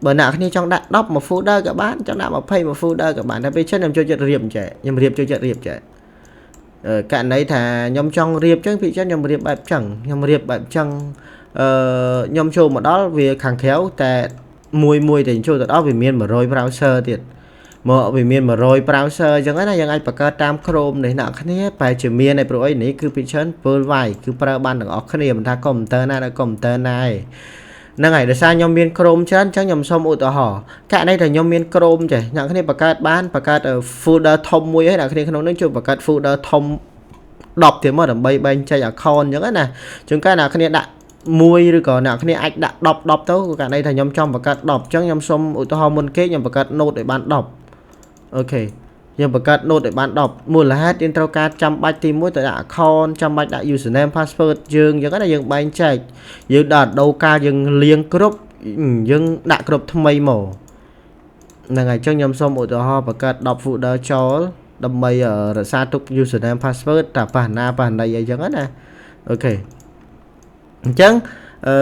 Speaker 1: បើអ្នកគ្នាចង់ដាក់10មក folder ក៏បានចង់ដាក់20មក folder ក៏បានតែពេលចឹងខ្ញុំចូលចិត្តរៀបចេះខ្ញុំរៀបចូលចិត្តរៀបចេះករណីថាខ្ញុំចង់រៀបចឹងពីចឹងខ្ញុំរៀបបែបចឹងខ្ញុំរៀបបែបចឹងខ្ញុំចូលមកដល់វាខាងក្រៅតែមួយតែចូលទៅដល់វាមាន100 browser ទៀតមកវាមាន100 browser អញ្ចឹងណាយើងអាចបង្កើតតាម Chrome នេះអ្នកគ្នាប្រហែលជាមានឯព្រោះអីនេះគឺពីច្រើន worldwide គឺប្រើបានទាំងអស់គ្នាមិនថាកុំព្យូទ័រណាដល់កុំព្យូទ័រណាឯងហ្នឹងហើយដោយសារខ្ញុំមាន Chrome ច្រើនអញ្ចឹងខ្ញុំសូមឧទាហរណ៍ករណីថាខ្ញុំមាន Chrome ចេះអ្នកគ្នាបង្កើតបានបង្កើត folder ធំមួយហើយអ្នកគ្នាក្នុងនេះជួយបង្កើត folder ធំ10ទៀតមកដើម្បីបែងចែក account អញ្ចឹងណាជួនកាលអ្នកគ្នាដាក់មួយឬក៏អ្នកគ្នាអាចដាក់10 10ទៅករណីថាខ្ញុំចង់បង្កើត10អញ្ចឹងខ្ញុំសូមឧទាហរណ៍មុនគេខ្ញុំបង្កើត note ឲ្យបាន10អូខេខ្ញុំបង្កើត note ឲ្យបាន10មូលហេតុយើងត្រូវការចាំបាច់ទី1ទៅដាក់ account ចាំបាច់ដាក់ username password យើងអញ្ចឹងណាយើងបែងចែកយើងដាក់ដូរការយើងលាងគ្រប់យើងដាក់គ្រប់ថ្មីមកហ្នឹងហើយអញ្ចឹងខ្ញុំសូមឧទាហរណ៍បង្កើត10 folder ចោលដើម្បីរក្សាទុក username password តាប៉ះណាប៉ះណីអីចឹងណាអូខេ អញ្ចឹងអឺ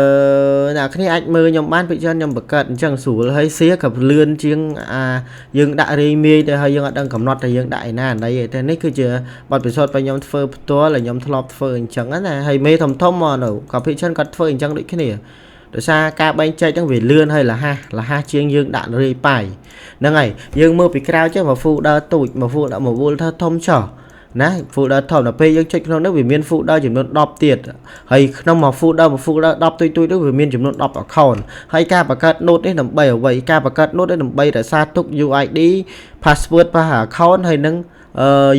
Speaker 1: អ្នកគ្នាអាចមើលខ្ញុំបានពីច្រើនខ្ញុំបង្កើតអញ្ចឹងស្រួលហើយសៀក៏លឿនជាងអាយើងដាក់រាយមាយទៅហើយយើងអត់ដឹងកំណត់តែយើងដាក់ឯណាណីទេតែនេះគឺជាបទពិសោធន៍របស់ខ្ញុំធ្វើផ្ទាល់ហើយខ្ញុំធ្លាប់ធ្វើអញ្ចឹងណាហើយមេធំធំមកនៅក៏ភាគច្រើនគាត់ធ្វើអញ្ចឹងដូចគ្នាដោយសារការបែងចែកហ្នឹងវាលឿនហើយលះលះជាងយើងដាក់រាយប៉ាយហ្នឹងហើយយើងមើលពីក្រៅចេះមក folder ទូចមក folder មក folder ធំចោះណា folder ធំដល់ពេលយើងចុចក្នុងនោះវាមាន folder ចំនួន10ទៀតហើយក្នុងមួយ folder មួយ folder 10ទុយទុយនោះវាមានចំនួន10 account ហើយការបង្កើត note នេះដើម្បីអ្វីការបង្កើត note នេះដើម្បីរក្សាទុក UID password ប៉ះ account ហើយនឹង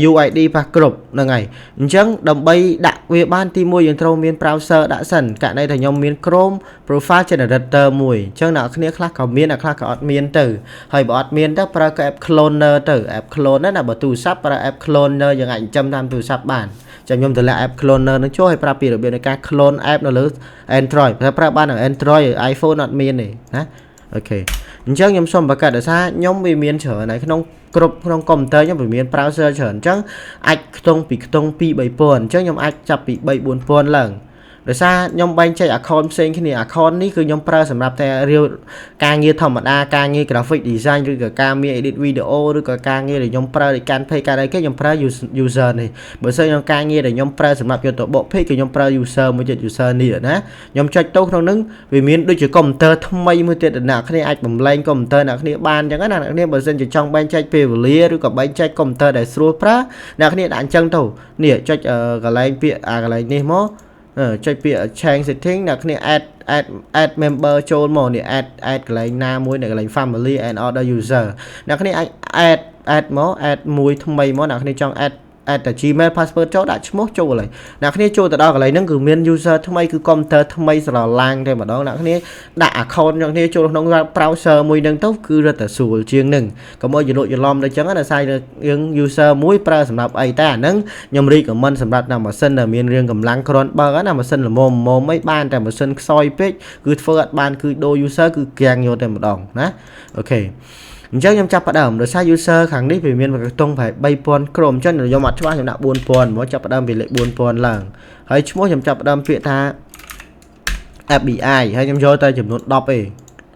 Speaker 1: UID ប៉ះគ្រប់ហ្នឹងហើយអញ្ចឹងដើម្បីដាក់វាបានទីមួយយើងត្រូវមាន browser ដាក់សិនករណីថាខ្ញុំមាន Chrome profile generator មួយអញ្ចឹងអ្នកគ្នាខ្លះក៏មានអ្នកខ្លះក៏អត់មានទៅហើយបើអត់មានទៅប្រើក៏ app cloner ទៅ app clone ណាបើទូរស័ព្ទប្រើ app cloner យើងអាចចិញ្ចឹមតាមទូរស័ព្ទបានចាំខ្ញុំតម្លាក់ app cloner នឹងចូលឲ្យប្រាប់ពីរបៀបនៃការ clone app នៅលើ Android ប្រើបាននៅ Android iPhone អត់មានទេណាOK អញ្ចឹងខ្ញុំសូមបង្កើតដោយសារខ្ញុំវាមានច្រើនហើយក្នុងគ្រប់ក្នុងកុំព្យូទ័រខ្ញុំវាមាន browser ច្រើនអញ្ចឹងអាចខ្ទង់ពីខ្ទង់2 3000អញ្ចឹងខ្ញុំអាចចាប់ពី3 4000ឡើងដោយសារខ្ញុំបែងចែក account ផ្សេងគ្នា account នេះគឺខ្ញុំប្រើសម្រាប់តែរាវការងារធម្មតាការងារ graphic design ឬក៏ការងារ edit video ឬក៏ការងារដែលខ្ញុំប្រើในកាន់ page ការអីគេខ្ញុំប្រើ user នេះបើសិនខ្ញុំការងារដែលខ្ញុំប្រើសម្រាប់យកទៅបក page គឺខ្ញុំប្រើ user មួយទៀត user នេះណាខ្ញុំចុចទៅក្នុងហ្នឹងវាមានដូចជាកុំព្យូទ័រថ្មីមួយទៀតអ្នកគ្នាអាចបំលែងកុំព្យូទ័រអ្នកគ្នាបានអញ្ចឹងណាអ្នកគ្នាបើសិនជាចង់បែងចែកពេលវេលាឬក៏បែងចែកកុំព្យូទ័រដែលស្រួលប្រើអ្នកគ្នាដាក់អញ្ចឹងទៅនេះចុចកន្លែងពាក្យអាកន្លែងនេះមកចុចពាក្យ change setting អ្នកគ្នា add add add member ចូលមកនេះ add add កន្លែងណាមួយនៅកន្លែង family and other user អ្នកគ្នាអាច add add មក add មួយថ្មីមកអ្នកគ្នាចង់ add add តែ Gmail password ចូលដាក់ឈ្មោះចូលហើយអ្នកគ្នាចូលទៅដល់កន្លែងហ្នឹងគឺមាន user ថ្មីគឺ computer ថ្មីស្រឡាងតែម្ដងអ្នកគ្នាដាក់ account អ្នកគ្នាចូលក្នុង browser មួយហ្នឹងទៅគឺរត់តែស្រួលជាងហ្នឹងកុំឲ្យយលក់យឡំដូចចឹងណាដោយសារយើង user មួយប្រើសម្រាប់អីតែអាហ្នឹងខ្ញុំ recommend សម្រាប់តែម៉ាស៊ីនដែលមានរឿងកម្លាំងគ្រាន់បើណាម៉ាស៊ីនល្មមល្មមអីបានតែម៉ាស៊ីនខ្សោយពេកគឺធ្វើអត់បានគឺដូរ user គឺគាំងយកតែម្ដងណាOK អញ្ចឹងខ្ញុំចាប់ផ្ដើមដោយសារ user ខាងនេះវាមានខ្ទង់ប្រហែល3000ក្រុមអញ្ចឹងខ្ញុំអត់ច្បាស់ខ្ញុំដាក់4000មកចាប់ផ្ដើមពីលេខ4000ឡើងហើយឈ្មោះខ្ញុំចាប់ផ្ដើមពាក្យថា FBI ហើយខ្ញុំយកតែចំនួន10ទេ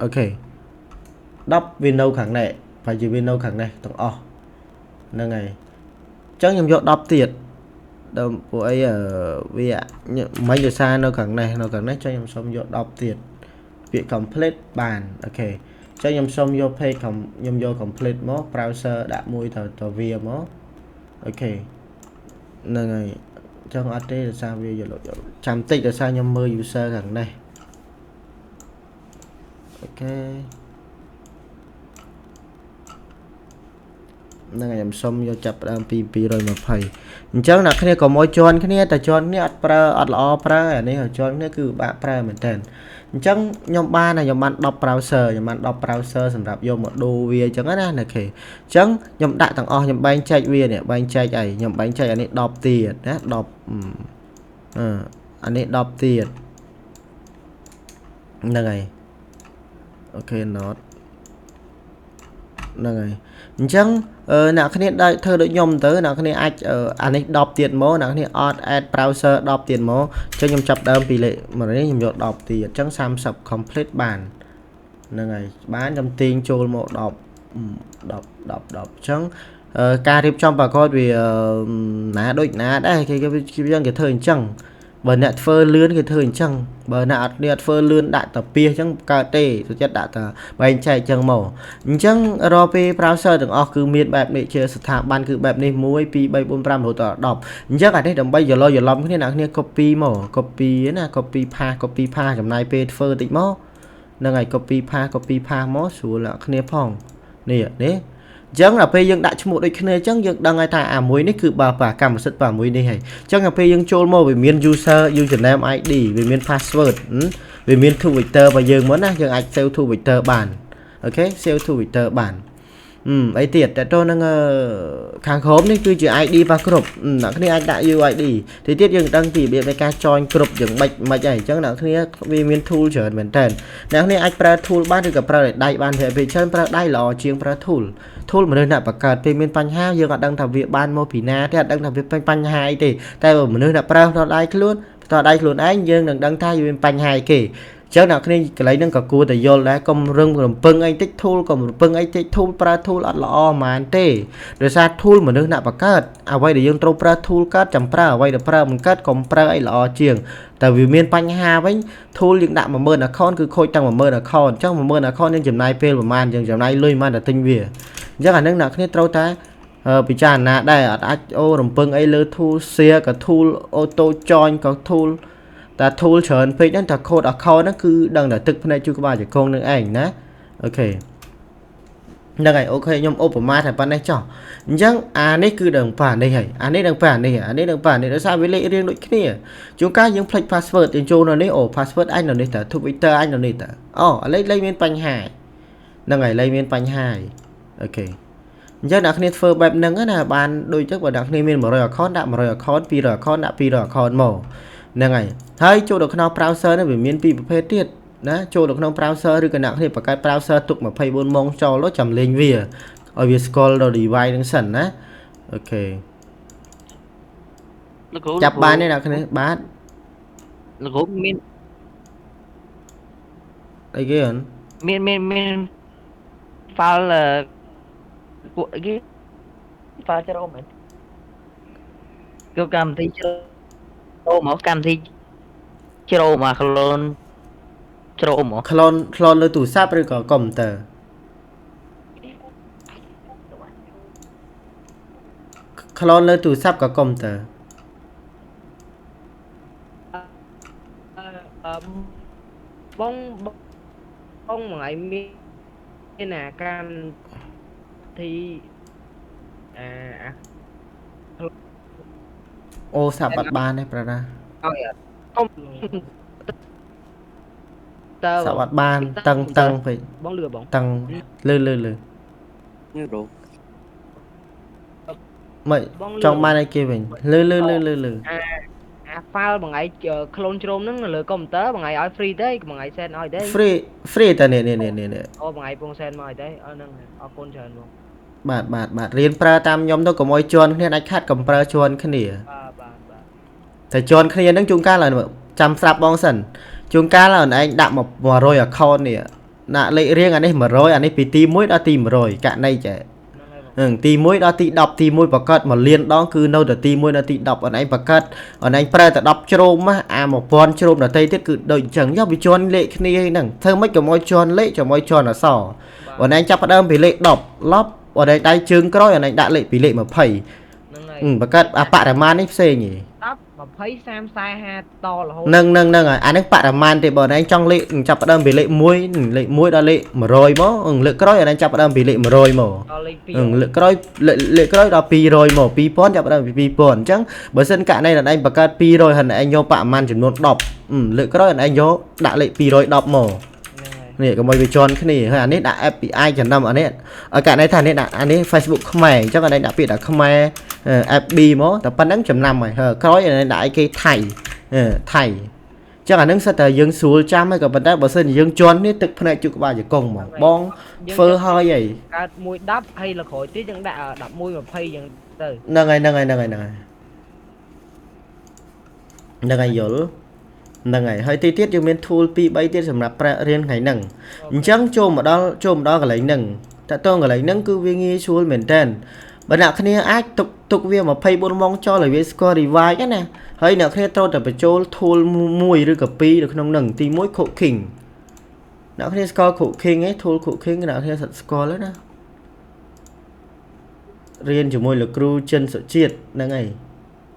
Speaker 1: OK 10វានៅខាងនេះប្រហែលជាវានៅខាងនេះទាំងអស់ហ្នឹងហើយអញ្ចឹងខ្ញុំយក10ទៀតដើមពួកអីវាមិនដោយសារនៅខាងនេះនៅខាងនេះចុះខ្ញុំសុំយក10ទៀតពាក្យ complete បាន OK ចឹងខ្ញុំសុំយក page ខ្ញុំយក complete មក browser ដាក់មួយទៅទៅវាមក OK ហ្នឹងហើយចឹងអត់ទេដោយសារវាយកចាំតិចដោយសារខ្ញុំមើល user ខាងនេះOK ហ្នឹងហើយខ្ញុំសុំយកចាប់ផ្ដើមពី220អញ្ចឹងអ្នកគ្នាក៏មកជន់គ្នាតែជន់គ្នាអត់ប្រើអត់ល្អប្រើអានេះជន់គ្នាគឺពិបាកប្រើមែនតើអញ្ចឹងខ្ញុំបានខ្ញុំបាន10 browser ខ្ញុំបាន10 browser សម្រាប់យកមកដូរវាអញ្ចឹងណាOK អញ្ចឹងខ្ញុំដាក់ទាំងអស់ខ្ញុំបែងចែកវានេះបែងចែកអីខ្ញុំបែងចែកអានេះ10ទៀតណា10អឺអានេះ10ទៀតហ្នឹងហើយ OK not ហ្នឹងហើយអញ្ចឹងអ្នកគ្នាដែលធ្វើដូចខ្ញុំទៅអ្នកគ្នាអាចអានេះ10ទៀតមកអ្នកគ្នាអត់ add browser 10ទៀតមកអញ្ចឹងខ្ញុំចាប់ដើមពីលេខមកនេះខ្ញុំយក10ទៀតអញ្ចឹង30 complete បានហ្នឹងហើយបានខ្ញុំទាញចូលមក10 10 10 10អញ្ចឹងការរៀបចំប្រកបវាណាដូចណាដែរគេគេគេធ្វើអញ្ចឹងបើអ្នកធ្វើលឿនគេធ្វើអញ្ចឹងបើអ្នកអត់អ្នកធ្វើលឿនដាក់តាពីអញ្ចឹងកើតទេសុចិត្តដាក់តាបែងចែកអញ្ចឹងមកអញ្ចឹងរាល់ពេល browser ទាំងអស់គឺមានបែបនេះជាស្ថាប័នគឺបែបនេះ1 2 3 4 5រហូតដល់10អញ្ចឹងអានេះដើម្បីយល់យល់គ្នាអ្នកគ្នា copy មក copy ណា copy paste copy paste ចំណាយពេលធ្វើតិចមកហ្នឹងហើយ copy paste copy paste មកស្រួលអ្នកគ្នាផងនេះនេះអញ្ចឹងដល់ពេលយើងដាក់ឈ្មោះដូចគ្នាអញ្ចឹងយើងដឹងហើយថាអាមួយនេះគឺបើបើកម្មសិទ្ធិបើមួយនេះហើយអញ្ចឹងដល់ពេលយើងចូលមកវាមាន user username ID វាមាន password វាមាន two vector របស់យើងមុនណាយើងអាច save two vector បាន OK save two vector បានអឺអីទៀតតើតើនឹងខាងក្រោមនេះគឺជា ID របស់គ្រប់អ្នកគ្នាអាចដាក់ UID ទីទៀតយើងដឹងពីរបៀបនៃការ join គ្រប់យ៉ាងម៉េចម៉េចហើយអញ្ចឹងអ្នកគ្នាវាមាន tool ច្រើនមែនតើអ្នកគ្នាអាចប្រើ tool បានឬក៏ប្រើដៃបានពេលច្រើនប្រើដៃល្អជាងប្រើ tool tool មនុស្សអ្នកបង្កើតពេលមានបញ្ហាយើងអត់ដឹងថាវាបានមកពីណាទេអត់ដឹងថាវាបញ្ហាអីទេតែបើមនុស្សអ្នកប្រើផ្ទាល់ដៃខ្លួន ផ្ទាល់ដៃខ្លួនឯងយើងនឹងដឹងថាវាមានបញ្ហាអីគេចឹងអ្នកគ្នាកន្លែងហ្នឹងក៏គួរតែយល់ដែរកុំរឹងរំពឹងអីតិច tool កុំរំពឹងអីតិច tool ប្រើ tool អត់ល្អហ្មងទេដោយសារ tool មនុស្សអ្នកបង្កើតអ្វីដែលយើងត្រូវប្រើ tool កើតចាំប្រើអ្វីដែលប្រើមិនកើតកុំប្រើអីល្អជាងតែវាមានបញ្ហាវិញ tool យើងដាក់10000 account គឺខូចតាំង10000 account អញ្ចឹង10000 account យើងចំណាយពេលប្រហែលយើងចំណាយលុយប្រហែលតែទិញវាអញ្ចឹងអានឹងអ្នកគ្នាត្រូវតែពិចារណាដែរអត់អាចអូរំពឹងអីលើ tool share ក៏ tool auto join ក៏ tool តែ tool ច្រើនពេកហ្នឹងតែ code account ហ្នឹងគឺដឹងតែទឹកភ្នែកជួក្បាលចកងនឹងឯងណា OK ហ្នឹងហើយ OK ខ្ញុំឧបមាតែប៉ុណ្ណេះចុះអញ្ចឹងអានេះគឺដឹងប៉ានេះហើយអានេះដឹងប៉ានេះអានេះដឹងប៉ានេះដោយសារវាលេខរៀងដូចគ្នាជួនកាលយើងភ្លេច password យើងចូលនៅនេះអូ password អញនៅនេះតើ Twitter អញនៅនេះតើអូលេខលេខមានបញ្ហាហ្នឹងហើយលេខមានបញ្ហា OK អញ្ចឹងអ្នកគ្នាធ្វើបែបហ្នឹងណាបានដូចទៅបើអ្នកគ្នាមាន100 account ដាក់100 account 200 account ដាក់200 account មកហ្នឹងហើយហើយចូលទៅក្នុង browser នេះវាមានពីរប្រភេទទៀតណាចូលទៅក្នុង browser ឬក៏អ្នកគ្នាបង្កើត browser ទុក24ម៉ោងចោលទៅចាំលេងវាឲ្យវាស្គាល់ដល់ device ហ្នឹងសិនណា OK
Speaker 3: លោកគ្រូ
Speaker 1: ចាប់បានទេអ្នកគ្នាបាទ
Speaker 3: លោកគ្រូមាន
Speaker 1: អីគេហ្នឹង
Speaker 3: មានមានមាន file ពួកគេ file ចូលមែនគឺកម្មវិធីចូលមកកម្មវិធីចូលមក clone ចូលមក
Speaker 1: clone clone លើទូរស័ព្ទឬក៏កុំព្យូទ័រ clone លើទូរស័ព្ទក៏កុំព្យូទ័រ
Speaker 4: អឺបងបងមួយថ្ងៃមានអាកម្មវិធីអាអា
Speaker 1: អូសាប់អត់បានទេប្រាណា
Speaker 4: ឲ្យកុំតើ
Speaker 1: សាប់អត់បានតឹងតឹងពេក
Speaker 4: បងលឺបង
Speaker 1: តឹងលឺលឺលឺ
Speaker 5: នេះប្រូ
Speaker 1: មិន
Speaker 4: បង
Speaker 1: ចង់បានអីគេវិញលឺលឺលឺលឺលឺ
Speaker 4: អាអា file មួយថ្ងៃ clone ជ្រោមហ្នឹងនៅលើកុំព្យូទ័រមួយថ្ងៃឲ្យ free ទេមួយថ្ងៃ send ឲ្យទេ
Speaker 1: free free តានេះនេះនេះនេះ
Speaker 4: អូមួយថ្ងៃពង send មកឲ្យទេអឺហ្នឹងអរគុណច្រើនបង
Speaker 1: បាទបាទបាទរៀនប្រើតាមខ្ញុំទៅកុំឲ្យជន់គ្នាដាច់ខាត់កុំប្រើជន់គ្នា
Speaker 4: បាទបាទបាទ
Speaker 1: តែជន់គ្នាហ្នឹងជួនកាលឡើយចាំស្រាប់បងសិនជួនកាលឡើយឯងដាក់មក100 account នេះដាក់លេខរៀងអានេះ100អានេះពីទី1ដល់ទី100ករណីចេះ
Speaker 4: ហ្នឹងហើយបង
Speaker 1: អឺទី1ដល់ទី10ទី1បង្កើត1លានដងគឺនៅតែទី1ដល់ទី10អនឯងបង្កើតអនឯងប្រើតែ10ជ្រុំណាអា1000ជ្រុំដទៃទៀតគឺដូចអញ្ចឹងយកវាជន់លេខគ្នាហ្នឹងធ្វើម៉េចកុំឲ្យជន់លេខកុំឲ្យជន់អក្សរអនឯងចាប់ផ្ដើមពីលេខ10ឡប់អនឯងដៃជើងក្រោយអនឯងដាក់លេខពីលេខ20
Speaker 4: ហ្នឹងហើយ
Speaker 1: បង្កើតអាបរិមាណនេះផ្សេងហី
Speaker 4: 10 20 30 40 50តរហូត
Speaker 1: ហ្នឹងហ្នឹងហ្នឹងហើយអាហ្នឹងបរិមាណទេបើឯងចង់លេខចាប់ផ្ដើមពីលេខ1លេខ1ដល់លេខ100មកលើកក្រោយឯងចាប់ផ្ដើមពីលេខ100មក
Speaker 4: ដល់លេខ2
Speaker 1: លើកក្រោយលើកក្រោយដល់200មក2000ចាប់ផ្ដើមពី2000អញ្ចឹងបើសិនករណីឯងបង្កើត200ហើយឯងយកបរិមាណចំនួន10លើកក្រោយឯងយកដាក់លេខ210មក
Speaker 4: ហ្នឹងហើយ
Speaker 1: នេះកុំឲ្យវាជន់គ្នាហើយអានេះដាក់ FBI ចំណាំអានេះករណីថានេះដាក់អានេះ Facebook ខ្មែរអញ្ចឹងអានេះដាក់ពាក្យថាខ្មែរ FB មកតែប៉ុណ្្នឹងចំណាំហើយក្រោយអានេះដាក់អីគេថៃថៃចឹងអានឹងសិតតែយើងស្រួលចាំហើយក៏ប៉ុន្តែបើសិនជាយើងជន់នេះទឹកភ្នែកជក់ក្បាលជង្គង់ហ្មងបងធ្វើហើយហី
Speaker 4: កើត1 10ហើយលើក្រោយទៀតយើងដាក់11 20យ៉ាងទៅ
Speaker 1: ហ្នឹងហើយហ្នឹងហើយហ្នឹងហើយហ្នឹងហើយហ្នឹងហើយយល់ហ្នឹងហើយហើយទីទៀតយើងមាន tool 2 3ទៀតសម្រាប់ប្រាក់រៀនថ្ងៃហ្នឹងអញ្ចឹងចូលមកដល់ចូលមកដល់កន្លែងហ្នឹងតើតងកន្លែងហ្នឹងគឺវាងាយស្រួលមែនតើបើអ្នកគ្នាអាចទុកទុកវា24ម៉ោងចោលឲ្យវាស្គាល់ revive ណាហើយអ្នកគ្នាត្រូវតែបញ្ចូល tool មួយឬក៏ពីរនៅក្នុងហ្នឹងទី1 cooking អ្នកគ្នាស្គាល់ cooking ឯង tool cooking អ្នកគ្នាសិតស្គាល់ហើយណារៀនជាមួយលោកគ្រូចិនសុជាតិហ្នឹងហើយ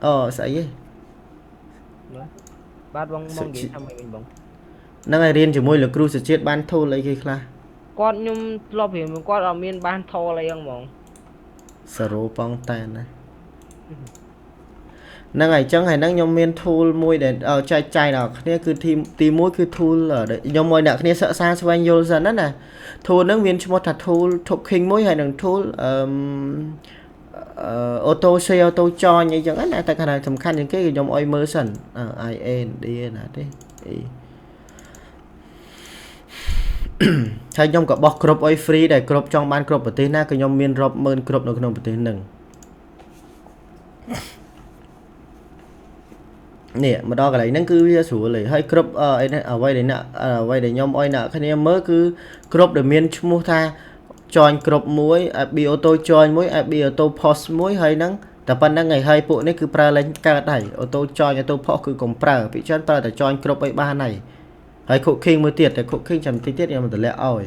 Speaker 1: អូស្អីហ៎
Speaker 4: បាទបងបងនិយាយថាម៉េចវិញបង
Speaker 1: ហ្នឹងហើយរៀនជាមួយលោកគ្រូសុជាតិបាន tool អីគេខ្លះ
Speaker 4: គាត់ខ្ញុំធ្លាប់រៀនមួយគាត់អត់មានបានថលអីហ្នឹងហ្មង
Speaker 1: សារ៉ូប៉ងតែនណាហ្នឹងហើយអញ្ចឹងហើយហ្នឹងខ្ញុំមាន tool មួយដែលចែកចាយដល់គ្នាគឺទីទី1គឺ tool ដែលខ្ញុំឲ្យអ្នកគ្នាសិក្សាស្វែងយល់សិនណាណា tool ហ្នឹងមានឈ្មោះថា tool talking មួយហើយនឹង tool អឺ auto share auto join អីចឹងណាតែខណៈសំខាន់ជាងគេគឺខ្ញុំឲ្យមើលសិន I A N D ណាទេអីហើយខ្ញុំក៏បោះគ្រប់ឲ្យ free ដែរគ្រប់ចង់បានគ្រប់ប្រទេសណាក៏ខ្ញុំមានរាប់ម៉ឺនគ្រប់នៅក្នុងប្រទេសហ្នឹង នេះមកដល់កន្លែងហ្នឹងគឺវាស្រួលហើយហើយគ្រប់អីនេះអ្វីដែលអ្នកអ្វីដែលខ្ញុំអោយអ្នកគ្នាមើលគឺគ្រប់ដែលមានឈ្មោះថា join គ្រប់មួយ FB auto join មួយ FB auto post មួយហើយហ្នឹងតែប៉ុណ្្នឹងហើយហើយពួកនេះគឺប្រើលែងកើតហើយ auto join auto post គឺកុំប្រើពីច្រើនប្រើតែ join គ្រប់អីបានហើយហើយ cooking មួយទៀតតែ cooking ចាំតិចទៀតខ្ញុំតម្លាក់ឲ្យ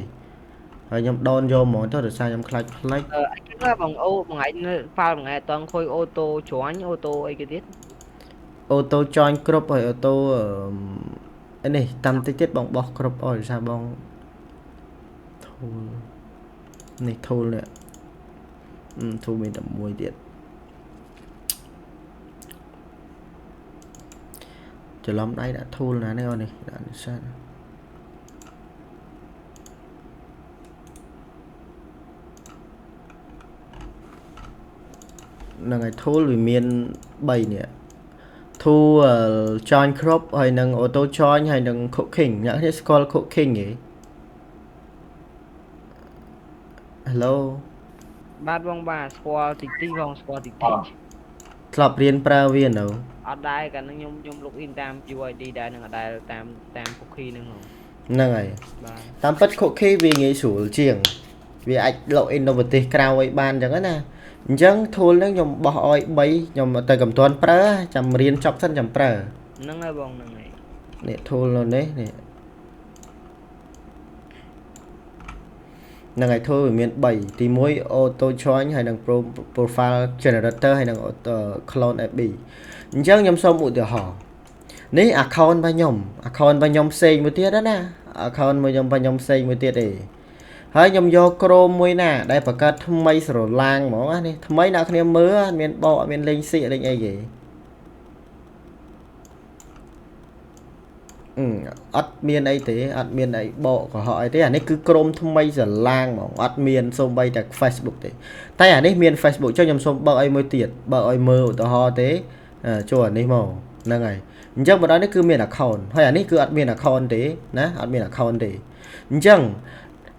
Speaker 1: ហើយខ្ញុំដូនយកហ្មងទៅដោយសារខ្ញុំខ្លាចផ្លេច
Speaker 4: អីគេខ្លះបងអូមួយថ្ងៃនៅ file មួយថ្ងៃអត់តន់ខូច auto join auto អីគេទៀត
Speaker 1: auto join គ្រប់ហើយ auto អីនេះតាមតិចទៀតបងបោះគ្រប់ឲ្យដោយសារបង tool នេះ tool នេះអឺ tool មានតែមួយទៀតច្រឡំដៃដាក់ tool ណានេះអូននេះដាក់នេះសិនហ្នឹងហើយ tool វាមាន3នេះ tool join crop ហើយនឹង auto join ហើយនឹង cooking អ្នកនេះស្គាល់ cooking ទេ Hello
Speaker 4: បាទបងបាទស្គាល់តិចតិចបងស្គាល់តិចតិច
Speaker 1: ធ្លាប់រៀនប្រើវានៅ
Speaker 4: អត់ដែរកាលហ្នឹងខ្ញុំខ្ញុំ log in តាម UID ដែរនឹងអត់ដែរតាមតាម cookie ហ្នឹងហ៎
Speaker 1: ហ្នឹងហើយ
Speaker 4: បាទ
Speaker 1: តាមពិត cookie វាងាយស្រួលជាងវាអាច log in នៅប្រទេសក្រៅឲ្យបានអញ្ចឹងណាអញ្ចឹង tool ហ្នឹងខ្ញុំបោះឲ្យ3ខ្ញុំតែកំទាន់ប្រើចាំរៀនចប់សិនចាំប្រើ
Speaker 4: ហ្នឹងហើយបងហ្នឹងហើយ
Speaker 1: នេះ tool នៅនេះនេះហ្នឹងហើយ tool វាមាន3ទី1 auto join ហើយនិង profile generator ហើយនិង auto clone FB អញ្ចឹងខ្ញុំសូមឧទាហរណ៍នេះ account របស់ខ្ញុំ account របស់ខ្ញុំផ្សេងមួយទៀតណា account មួយខ្ញុំរបស់ខ្ញុំផ្សេងមួយទៀតទេហើយខ្ញុំយក Chrome មួយណាដែលបង្កើតថ្មីស្រឡាងហ្មងណានេះថ្មីអ្នកគ្នាមើលអត់មានបកអត់មានលេងសៀកលេងអីទេអឺអត់មានអីទេអត់មានអីបកកុហកអីទេអានេះគឺ Chrome ថ្មីស្រឡាងហ្មងអត់មានសូម្បីតែ Facebook ទេតែអានេះមាន Facebook ចុះខ្ញុំសូមបើកអីមួយទៀតបើកឲ្យមើលឧទាហរណ៍ទេចូលអានេះមកហ្នឹងហើយអញ្ចឹងបណ្ដោយនេះគឺមាន account ហើយអានេះគឺអត់មាន account ទេណាអត់មាន account ទេអញ្ចឹង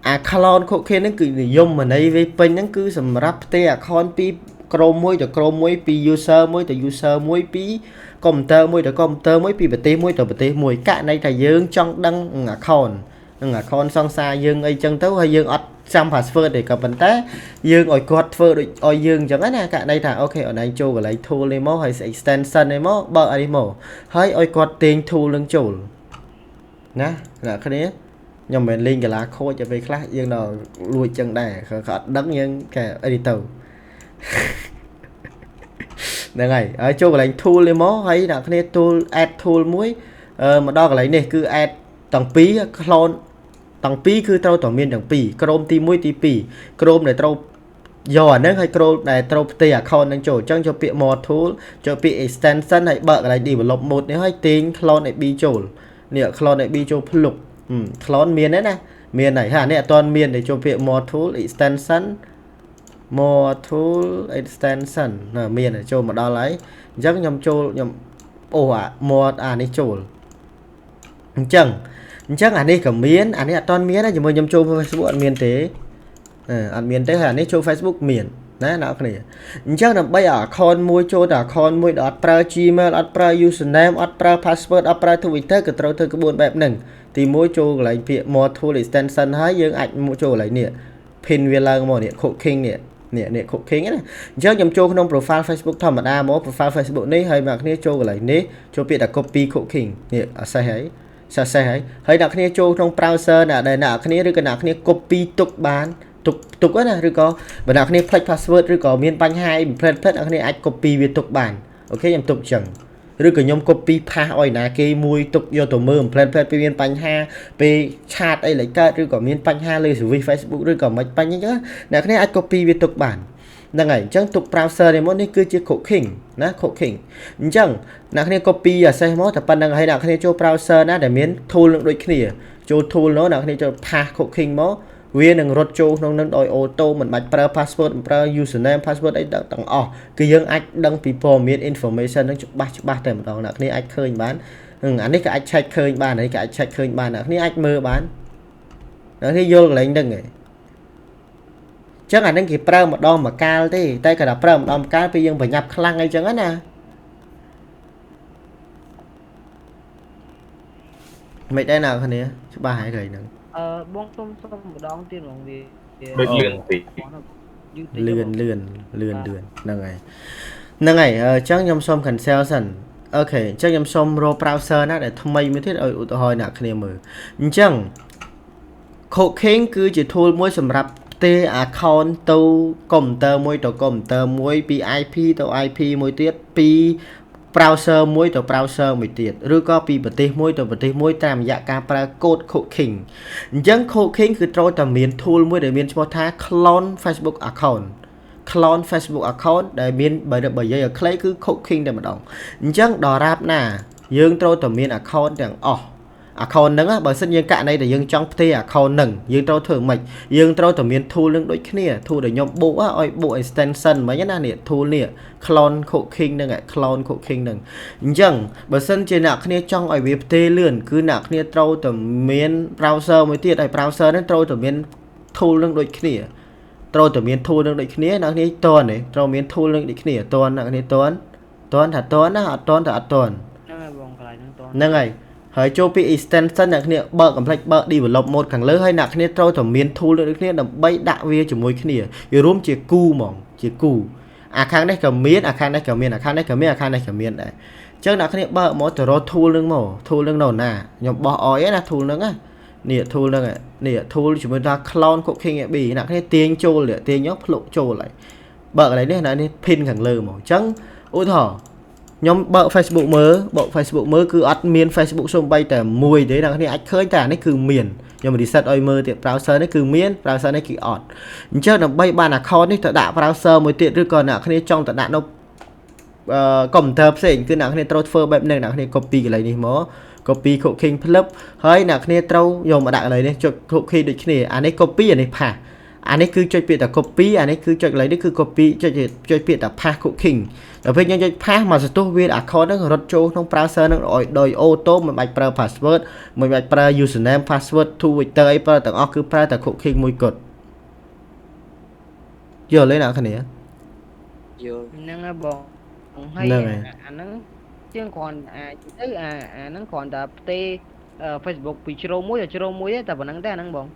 Speaker 1: អា clone cookie ហ្នឹងគឺនិយមន័យវាពេញហ្នឹងគឺសម្រាប់ផ្ទេរ account ពីក្រុមមួយទៅក្រុមមួយពី user មួយទៅ user មួយពីកុំព្យូទ័រមួយទៅកុំព្យូទ័រមួយពីប្រទេសមួយទៅប្រទេសមួយករណីថាយើងចង់ដឹង account នឹង account សង្សារយើងអីចឹងទៅហើយយើងអត់ចាំ password ទេក៏ប៉ុន្តែយើងឲ្យគាត់ធ្វើដូចឲ្យយើងអញ្ចឹងណាករណីថា OK អូនឯងចូលកន្លែង tool នេះមកហើយ extension នេះមកបើកអីនេះមកហើយឲ្យគាត់ទាញ tool នឹងចូលណាអ្នកគ្នាខ្ញុំមិនមែនលេងកាឡាខូចឲ្យពេលខ្លះយើងដល់លួចចឹងដែរគាត់អត់ដឹងយើងកែអីទៅហ្នឹងហើយហើយចូលកន្លែង tool នេះមកហើយអ្នកគ្នា tool add tool មួយមកដល់កន្លែងនេះគឺ add ទាំងពីរ clone ទាំងពីរគឺត្រូវតែមានទាំងពីរក្រុមទី1ទី2ក្រុមដែលត្រូវយកអាហ្នឹងហើយក្រុមដែលត្រូវផ្ទេរ account ហ្នឹងចូលអញ្ចឹងចូលពាក្យ more tool ចូលពាក្យ extension ហើយបើកកន្លែង develop mode នេះហើយទាញ clone FB ចូលនេះ clone FB ចូលភ្លុក clone មានទេណាមានហើយហើយអានេះអត់ទាន់មានទេចូលពាក្យ more tool extension more tool extension ណាមានចូលមកដល់ហើយអញ្ចឹងខ្ញុំចូលខ្ញុំអូអា more អានេះចូលអញ្ចឹងអញ្ចឹងអានេះក៏មានអានេះអត់ទាន់មានទេជាមួយខ្ញុំចូល Facebook អត់មានទេអត់មានទេហើយអានេះចូល Facebook មានណាអ្នកគ្នាអញ្ចឹងដើម្បីឲ្យ account មួយចូលទៅ account មួយដែលអត់ប្រើ Gmail អត់ប្រើ username អត់ប្រើ password អត់ប្រើ Twitter ក៏ត្រូវធ្វើក្បួនបែបហ្នឹងទី1ចូលកន្លែងពាក្យ more tool extension ហើយយើងអាចចូលកន្លែងនេះ pin វាឡើងមកនេះ cooking នេះនេះនេះ cooking ណាអញ្ចឹងខ្ញុំចូលក្នុង profile Facebook ធម្មតាមក profile Facebook នេះហើយអ្នកគ្នាចូលកន្លែងនេះចូលពាក្យថា copy cooking នេះ access ហើយ success ហើយហើយអ្នកគ្នាចូលក្នុង browser ណាដែលអ្នកគ្នាឬក៏អ្នកគ្នា copy ទុកបានទុកទុកណាឬក៏បើអ្នកគ្នាភ្លេច password ឬក៏មានបញ្ហាអីផ្លេចផ្លេចអ្នកគ្នាអាច copy វាទុកបាន OK ខ្ញុំទុកចឹងឬក៏ខ្ញុំ copy paste ឲ្យណាគេមួយទុកយកទៅមើលផ្លេចផ្លេចពេលមានបញ្ហាពេល chat អីលេចកើតឬក៏មានបញ្ហាលើ service Facebook ឬក៏មិនបញ្ហាអញ្ចឹងអ្នកគ្នាអាច copy វាទុកបានហ្នឹងហើយអញ្ចឹងទុក browser នេះមកនេះគឺជា cooking ណា cooking អញ្ចឹងអ្នកគ្នា copy access មកតែប៉ុណ្្នឹងហើយអ្នកគ្នាចូល browser ណាដែលមាន tool នឹងដូចគ្នាចូល tool នោះអ្នកគ្នាចូល paste cooking មកវានឹងរត់ចូលក្នុងនឹងដោយ auto មិនបាច់ប្រើ password មិនប្រើ username password អីទាំងអស់គឺយើងអាចដឹងពីព័ត៌មាន information នឹងច្បាស់ច្បាស់តែម្ដងអ្នកគ្នាអាចឃើញបានអានេះក៏អាច check ឃើញបានអានេះក៏អាច check ឃើញបានអ្នកគ្នាអាចមើលបានអ្នកគ្នាយល់កន្លែងហ្នឹងឯងចឹងអាហ្នឹងគេប្រើម្ដងមួយកាលទេតែគាត់ថាប្រើម្ដងមួយកាលពេលយើងប្រញាប់ខ្លាំងអីចឹងណា មិនដែរណាគ្នាច្បាស់ហើយកន្លែងហ្នឹង
Speaker 4: អឺបងសុំសុំម្ដងទៀតហ្មងវា
Speaker 2: ដូចលឿនតិច
Speaker 4: យឺតតិច
Speaker 1: លឿនលឿនលឿនលឿនហ្នឹងហើយហ្នឹងហើយអញ្ចឹងខ្ញុំសុំ cancel សិន។ OK អញ្ចឹងខ្ញុំសុំរក browser ណាដែលថ្មីមួយទៀតឲ្យឧទាហរណ៍អ្នកគ្នាមើលអញ្ចឹង Cooking គឺជា tool មួយសម្រាប់ផ្ទេរ account ទៅកុំព្យូទ័រមួយទៅកុំព្យូទ័រមួយពី IP ទៅ IP មួយទៀតពី browser មួយទៅ browser មួយទៀតឬក៏ពីប្រទេសមួយទៅប្រទេសមួយតាមរយៈការប្រើ code cooking។ អញ្ចឹង cooking គឺត្រូវតែមាន tool មួយដែលមានឈ្មោះថា clone Facebook account clone Facebook account ដែលមានបើបើនិយាយឲ្យខ្លីគឺ cooking តែម្ដងអញ្ចឹងដល់រាបណាយើងត្រូវតែមាន account ទាំងអស់ account ហ្នឹងបើសិនយើងករណីដែលយើងចង់ផ្ទេរ account ហ្នឹងយើងត្រូវធ្វើម៉េចយើងត្រូវតែមាន tool នឹងដូចគ្នា tool ដែលខ្ញុំបូកឲ្យបូក extension មិញណានេះ tool នេះ clone cooking ហ្នឹង clone cooking ហ្នឹងអញ្ចឹងបើសិនជាអ្នកគ្នាចង់ឲ្យវាផ្ទេរលឿនគឺអ្នកគ្នាត្រូវតែមាន browser មួយទៀតហើយ browser ហ្នឹងត្រូវតែមាន tool នឹងដូចគ្នាត្រូវតែមាន tool នឹងដូចគ្នាអ្នកគ្នាតន់ទេត្រូវមាន tool នឹងដូចគ្នាតន់អ្នកគ្នាតន់តន់ថាតន់ណាអត់តន់ថាអត់តន់
Speaker 4: ហ្នឹងហើយបងកន្លែងហ្នឹងតន់
Speaker 1: ហ្នឹងហើយហើយចូលពី extension អ្នកគ្នាបើក complex បើក develop mode ខាងលើហើយអ្នកគ្នាត្រូវតែមាន tool ដូចគ្នាដើម្បីដាក់វាជាមួយគ្នាវារួមជាគូហ្មងជាគូអាខាងនេះក៏មានអាខាងនេះក៏មានអាខាងនេះក៏មានអាខាងនេះក៏មានដែរអញ្ចឹងអ្នកគ្នាបើកមកទៅរក tool នឹងមក tool នឹងនៅណាខ្ញុំបោះអយណា tool នឹងណានេះ tool ហ្នឹងនេះ tool ជាមួយថា clone cooking AB អ្នកគ្នាទាញចូលទាញយកភ្លុកចូលហើយបើកកន្លែងនេះណានេះ pin ខាងលើមកអញ្ចឹងឧទាហរណ៍ខ្ញុំបើក Facebook មើលបើក Facebook មើលគឺអត់មាន Facebook សូម្បីតែមួយទេអ្នកគ្នាអាចឃើញតែអានេះគឺមានខ្ញុំ reset ឲ្យមើលទៀត browser នេះគឺមាន browser នេះគឺអត់អញ្ចឹងដើម្បីបាន account នេះទៅដាក់ browser មួយទៀតឬក៏អ្នកគ្នាចង់ទៅដាក់នៅអឺកុំព្យូទ័រផ្សេងគឺអ្នកគ្នាត្រូវធ្វើបែបនេះអ្នកគ្នា copy កន្លែងនេះមក copy cooking ផ្លឹបហើយអ្នកគ្នាត្រូវយកមកដាក់កន្លែងនេះចុច cooking ដូចគ្នាអានេះ copy អានេះ paste អានេះគឺចុចពាក្យថា copy អានេះគឺចុចកន្លែងនេះគឺ copy ចុចចុចពាក្យថា paste cooking ដល់ពេលយើងចុច paste មកសន្ទុះវា account ហ្នឹងរត់ចូលក្នុង browser ហ្នឹងឲ្យដោយ auto មិនបាច់ប្រើ password មិនបាច់ប្រើ username password Twitter អីប្រើទាំងអស់គឺប្រើតែ cooking មួយគត់យល់ទេអ្នកគ្នា
Speaker 3: យល់
Speaker 4: ហ្នឹងហើយបងហើយ
Speaker 1: ហ្នឹងហើយ
Speaker 4: អាហ្នឹងជាងគ្រាន់អាចទៅអាអាហ្នឹងគ្រាន់តែផ្ទេរ Facebook ពីជ្រុំមួយទៅជ្រុំមួយទេតែប៉ុណ្្នឹងទេអាហ្នឹងបង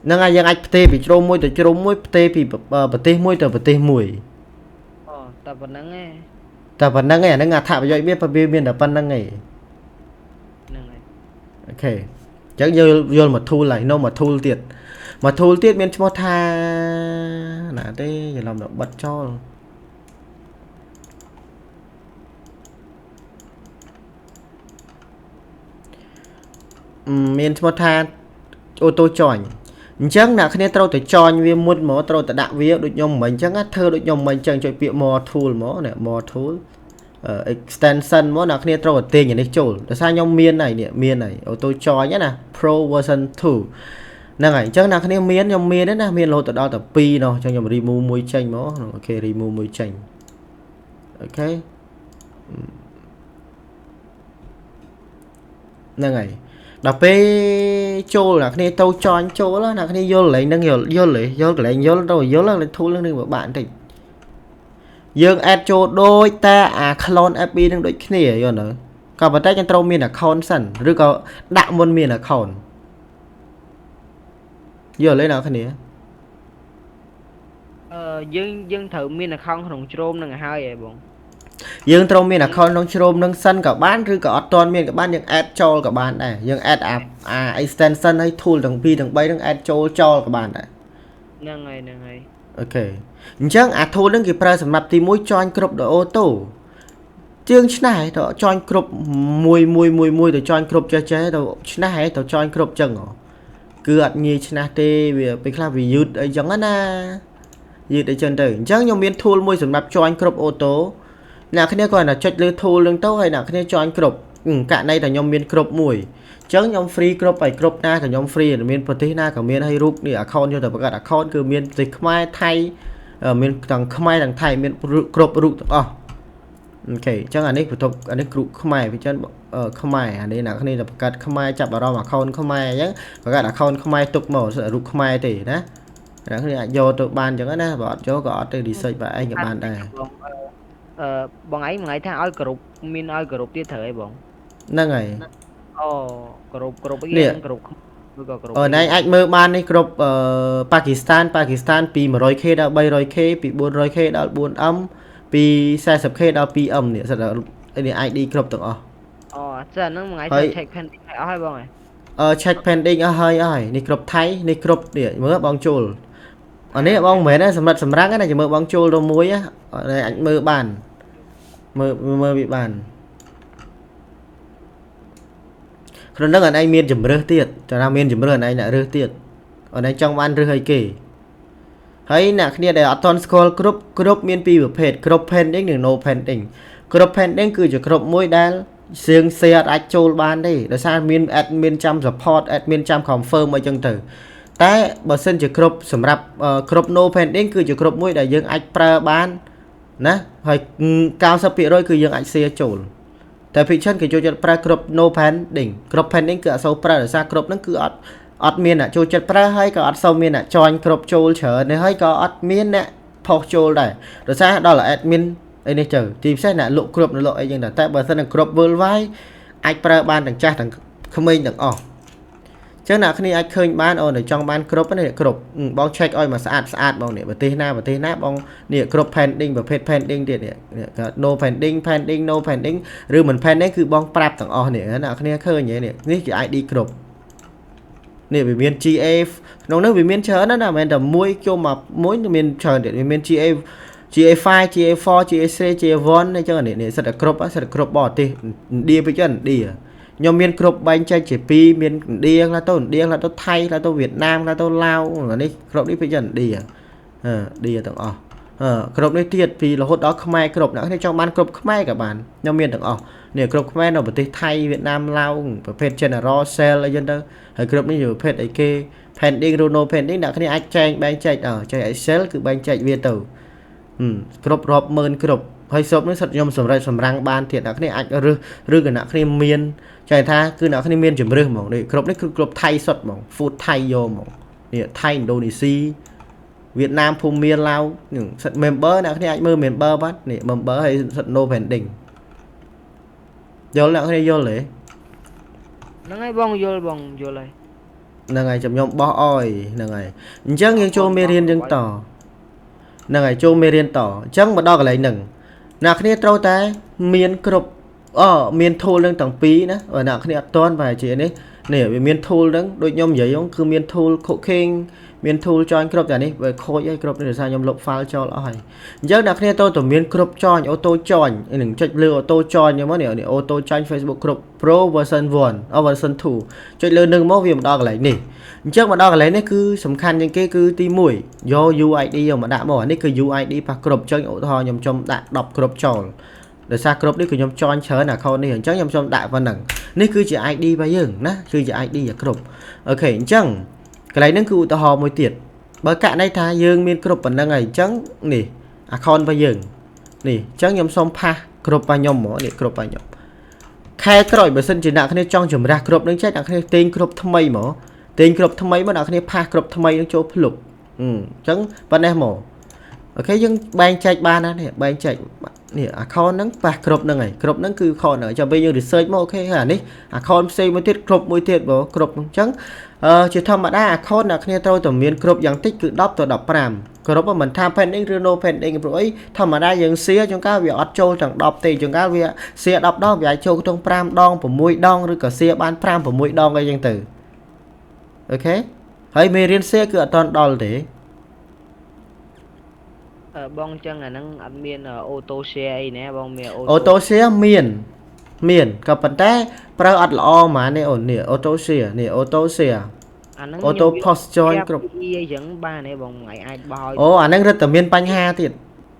Speaker 1: ហ្នឹងហើយយើងអាចផ្ទេរពីជ្រុំមួយទៅជ្រុំមួយផ្ទេរពីប្រទេសមួយទៅប្រទេសមួយ
Speaker 4: អូតែប៉ុណ្្នឹងឯង
Speaker 1: តែប៉ុណ្្នឹងឯងអាហ្នឹងអត្ថប្រយោជន៍វាវាមានតែប៉ុណ្្នឹងឯង
Speaker 4: ហ្នឹងហើយ
Speaker 1: OK អញ្ចឹងយល់យល់មក tool ហើយនៅមក tool ទៀតមក tool ទៀតមានឈ្មោះថាណាទេច្រឡំដល់បិទចោលមានឈ្មោះថា auto join អញ្ចឹងអ្នកគ្នាត្រូវតែ join វាមុនមកត្រូវតែដាក់វាដូចខ្ញុំមិញអញ្ចឹងណាធ្វើដូចខ្ញុំមិញអញ្ចឹងចុចពាក្យ more tool មកនេះ more tool extension មកអ្នកគ្នាត្រូវតែទាញអានេះចូលដោយសារខ្ញុំមានហើយនេះមានហើយ auto join ណា pro version 2ហ្នឹងហើយអញ្ចឹងអ្នកគ្នាមានខ្ញុំមានទេណាមានរហូតដល់តែ2នោះអញ្ចឹងខ្ញុំ remove មួយចេញមក OK remove មួយចេញ OK ហ្នឹងហើយដល់ពេលចូលអ្នកគ្នាទៅចอนចូលអ្នកគ្នាយល់កន្លែងហ្នឹងយល់យល់ទេយល់កន្លែងយល់ទៅយល់កន្លែង tool ហ្នឹងនឹងពិបាកបន្តិចយើង add ចូលដូចតែអា clone FB នឹងដូចគ្នាយល់នៅក៏ប៉ុន្តែយើងត្រូវមាន account សិនឬក៏ដាក់មុនមាន account យល់ទេអ្នកគ្នា
Speaker 4: អឺយើងយើងត្រូវមាន account ក្នុង Chrome ហ្នឹងឲ្យហើយហ៎បង
Speaker 1: យើងត្រូវមាន account ក្នុង Chrome នឹងសិនក៏បានឬក៏អត់ទាន់មានក៏បានយើង add ចូលក៏បានដែរយើង add អាអា extension ហើយ tool ទាំងពីរទាំង3ហ្នឹង add ចូលចោលក៏បានដែរ
Speaker 4: ហ្នឹងហើយហ្នឹងហើយ
Speaker 1: OK អញ្ចឹងអា tool ហ្នឹងគេប្រើសម្រាប់ទី1 join គ្រប់ដោយ auto ជាងឆ្នះទៅ join គ្រប់មួយមួយមួយមួយទៅ join គ្រប់ចេះចេះទៅឆ្នះទៅ join គ្រប់ចឹងហ៎គឺអត់ងាយឆ្នះទេវាពេលខ្លះវាយឺតអីចឹងណាយឺតអីចឹងទៅអញ្ចឹងខ្ញុំមាន tool មួយសម្រាប់ join គ្រប់ auto អ្នកគ្នាគ្រាន់តែចុចលើ tool ហ្នឹងទៅហើយអ្នកគ្នា join គ្រប់ករណីតែខ្ញុំមានគ្រប់មួយអញ្ចឹងខ្ញុំ free គ្រប់ហើយគ្រប់ណាក៏ខ្ញុំ free មានប្រទេសណាក៏មានហើយរូបនេះ account យកទៅបង្កើត account គឺមានប្រទេសខ្មែរថៃមានទាំងខ្មែរទាំងថៃមានគ្រប់រូបទាំងអស់ OK អញ្ចឹងអានេះបន្ទប់អានេះគ្រូខ្មែរពីចឹងខ្មែរអានេះអ្នកគ្នាទៅបង្កើតខ្មែរចាប់អារម្មណ៍ account ខ្មែរអញ្ចឹងបង្កើត account ខ្មែរទុកមករូបខ្មែរទេណាអ្នកគ្នាអាចយកទៅបានអញ្ចឹងណាបើអត់យកក៏អត់ទៅ research បើឯងក៏បានដែរ
Speaker 4: បងអឺបងឯងមួយថ្ងៃថាឲ្យគ្រប់មានឲ្យគ្រប់ទៀតត្រូវអីបង
Speaker 1: ហ្នឹងហើយ។
Speaker 4: អូគ្រប់គ្រប់អី
Speaker 1: នេះ
Speaker 4: ហ្នឹងគ្រប់ឬក៏គ្រប់
Speaker 1: អូនឯងអាចមើលបាននេះគ្រប់អឺប៉ាគីស្ថានប៉ាគីស្ថានពី 100K ដល់ 300K ពី 400K ដល់ 4M ពី 40K ដល់ 2M នេះសិតតែនេះ ID គ្រប់ទាំងអស់។
Speaker 4: អូចាហ្នឹងមួយថ្ងៃ
Speaker 1: ហើយ
Speaker 4: check pending ឲ្យអស់ហើយបងហ៎?
Speaker 1: អឺ check pending អស់ហើយអស់ហើយនេះគ្រប់ថៃនេះគ្រប់នេះមើលបងចូលអានេះបងមិនមែនទេសម្រាប់សម្រាំងទេណាចាំមើលបងចូលទៅមួយណាអាចមើលបានមើលមើលវាបានក្នុងហ្នឹងអនឯងមានជំរើសទៀតតែថាមានជំរើសអនឯងអ្នករើសទៀតអនឯងចង់បានរើសអីគេហើយអ្នកគ្នាដែលអត់ទាន់ស្គាល់គ្រប់គ្រប់មានពីរប្រភេទគ្រប់ pending និង no pending។ គ្រប់ pending គឺជាគ្រប់មួយដែលសៀង share អត់អាចចូលបានទេដោយសារមាន admin ចាំ support admin ចាំ confirm អីចឹងទៅតែបើសិនជាគ្រប់សម្រាប់គ្រប់ no pending គឺជាគ្រប់មួយដែលយើងអាចប្រើបានណាហើយ90%គឺយើងអាច share ចូលតែភាគច្រើនគេចូលចិត្តប្រើគ្រប់ no pending។ គ្រប់ pending គឺអត់សូវប្រើដោយសារគ្រប់ហ្នឹងគឺអត់អត់មានអ្នកចូលចិត្តប្រើហើយក៏អត់សូវមានអ្នក join គ្រប់ចូលច្រើនទេហើយក៏អត់មានអ្នកផុសចូលដែរដោយសារដល់ admin អីនេះទៅទីពិសេសអ្នកលក់គ្រប់នៅលក់អីចឹងដែរតែបើសិនតែគ្រប់ worldwide អាចប្រើបានទាំងចាស់ទាំងក្មេងទាំងអស់ចឹងអ្នកគ្នាអាចឃើញបានអូនដែលចង់បានគ្រប់នេះគ្រប់បង check ឲ្យមកស្អាតស្អាតបងនេះប្រទេសណាប្រទេសណាបងនេះគ្រប់ pending ប្រភេទ pending ទៀតនេះនេះ no pending pending no pending ឬមិន pending គឺបងប្រាប់ទាំងអស់នេះអ្នកគ្នាឃើញទេនេះនេះជា ID គ្រប់នេះវាមាន GA ក្នុងនោះវាមានច្រើនណាស់ណាមិនមែនតែមួយជុំមកមួយមានច្រើនទៀតវាមាន GA GA5 GA4 GA3 GA1 អញ្ចឹងនេះនេះសិតតែគ្រប់សិតតែគ្រប់បរទេសឥណ្ឌាពេកចឹងឥណ្ឌាខ្ញុំមានគ្រប់បែងចែកជាពីរមានឥណ្ឌាខ្លះទៅឥណ្ឌាខ្លះទៅថៃខ្លះទៅវៀតណាមខ្លះទៅឡាវនេះគ្រប់នេះពេកចឹងឥណ្ឌាអឺឥណ្ឌាទាំងអស់អឺគ្រប់នេះទៀតពីរហូតដល់ខ្មែរគ្រប់អ្នកនេះចង់បានគ្រប់ខ្មែរក៏បានខ្ញុំមានទាំងអស់នេះគ្រប់ខ្មែរនៅប្រទេសថៃវៀតណាមឡាវប្រភេទ General Sale អីចឹងទៅហើយគ្រប់នេះជាប្រភេទអីគេ pending ឬ no pending អ្នកគ្នាអាចចែងបែងចែកអើចែក Excel គឺបែងចែកវាទៅគ្រប់រាប់ម៉ឺនគ្រប់ហើយសពនេះសិតខ្ញុំសម្រេចសម្រាំងបានទៀតអ្នកគ្នាអាចរើសឬក៏អ្នកគ្នាមានចែកថាគឺអ្នកគ្នាមានជំរើសហ្មងនេះគ្រប់នេះគឺគ្រប់ថៃសុទ្ធហ្មង food ថៃយកហ្មងនេះថៃឥណ្ឌូនេស៊ីវៀតណាមភូមាឡាវនឹងសិត member អ្នកគ្នាអាចមើល member បាននេះ member ហើយសិត no pending យល់អ្នកគ្នាយល់ទេ?
Speaker 4: ហ្នឹងហើយបងយល់បងយល់ហើយ។
Speaker 1: ហ្នឹងហើយចាំខ្ញុំបោះអោយហ្នឹងហើយអញ្ចឹងយើងចូលមេរៀនយើងតហ្នឹងហើយចូលមេរៀនតអញ្ចឹងមកដល់កន្លែងហ្នឹងអ្នកគ្នាត្រូវតែមានគ្រប់អមាន tool នឹងទាំងពីរណាបើអ្នកគ្នាអត់ទាន់ប្រហែលជានេះនេះវាមាន tool ហ្នឹងដូចខ្ញុំនិយាយហ្នឹងគឺមាន tool cooking មាន tool join គ្រប់តែនេះបើខូចហើយគ្រប់នេះដោយសារខ្ញុំលុប file ចោលអស់ហើយអញ្ចឹងអ្នកគ្នាត្រូវតែមានគ្រប់ join auto join នឹងចុចលើ auto join ហ្នឹងមកនេះនេះ auto join Facebook គ្រប់ Pro version 1 អ version 2ចុចលើនឹងមកវាមកដល់កន្លែងនេះអញ្ចឹងមកដល់កន្លែងនេះគឺសំខាន់ជាងគេគឺទី1យក UID យកមកដាក់មកអានេះគឺ UID ប៉ះគ្រប់អញ្ចឹងឧទាហរណ៍ខ្ញុំចុំដាក់10គ្រប់ចោលដោយសារគ្រប់នេះគឺខ្ញុំ join ច្រើន account នេះអញ្ចឹងខ្ញុំចុំដាក់ប៉ុណ្ណឹងនេះគឺជា ID របស់យើងណាគឺជា ID អាគ្រប់ OK អញ្ចឹងកន្លែងហ្នឹងគឺឧទាហរណ៍មួយទៀតបើករណីថាយើងមានគ្រប់ប៉ុណ្ណឹងហើយអញ្ចឹងនេះ account របស់យើងនេះអញ្ចឹងខ្ញុំសូម paste គ្រប់របស់ខ្ញុំហ្មងនេះគ្រប់របស់ខ្ញុំខែក្រោយបើសិនជាអ្នកគ្នាចង់ជំរះគ្រប់នឹងចេះអ្នកគ្នាទាញគ្រប់ថ្មីហ្មងទាញគ្រប់ថ្មីមកអ្នកគ្នា paste គ្រប់ថ្មីនឹងចូលភ្លុកអញ្ចឹងប៉ុណ្ណេះហ្មង OK យើងបែងចែកបានណានេះបែងចែកនេះ account ហ្នឹងប៉ះគ្រប់ហ្នឹងហើយគ្រប់ហ្នឹងគឺ account ហ្នឹងចាំពេលយើង research មក OK ហើយអានេះ account ផ្សេងមួយទៀតគ្រប់មួយទៀតបងគ្រប់អញ្ចឹងអឺជាធម្មតា account អ្នកគ្នាត្រូវតែមានគ្រប់យ៉ាងតិចគឺ10ទៅ15គ្រប់មិនថា pending ឬ no pending ព្រោះអីធម្មតាយើង share ជួនកាលវាអត់ចូលទាំង10ទេជួនកាលវា share 10ដងវាអាចចូលក្នុង5ដង6ដងឬក៏ share បាន5 6ដងអីចឹងទៅ OK ហើយមេរៀន share គឺអត់តន់ដល់ទេ។
Speaker 4: អឺបងចឹងអាហ្នឹងអត់មាន auto share អីណាបងមាន
Speaker 1: auto share មានមានក៏ប៉ុន្តែប្រើអត់ល្អហ្មងនេះអូននេះ auto share នេះ auto share
Speaker 4: អាហ្នឹង
Speaker 1: auto post join គ្រប់
Speaker 4: អីចឹងបានទេបងថ្ងៃអាចបោះឲ្យ
Speaker 1: អូអាហ្នឹងរឹតតែមានបញ្ហាទៀត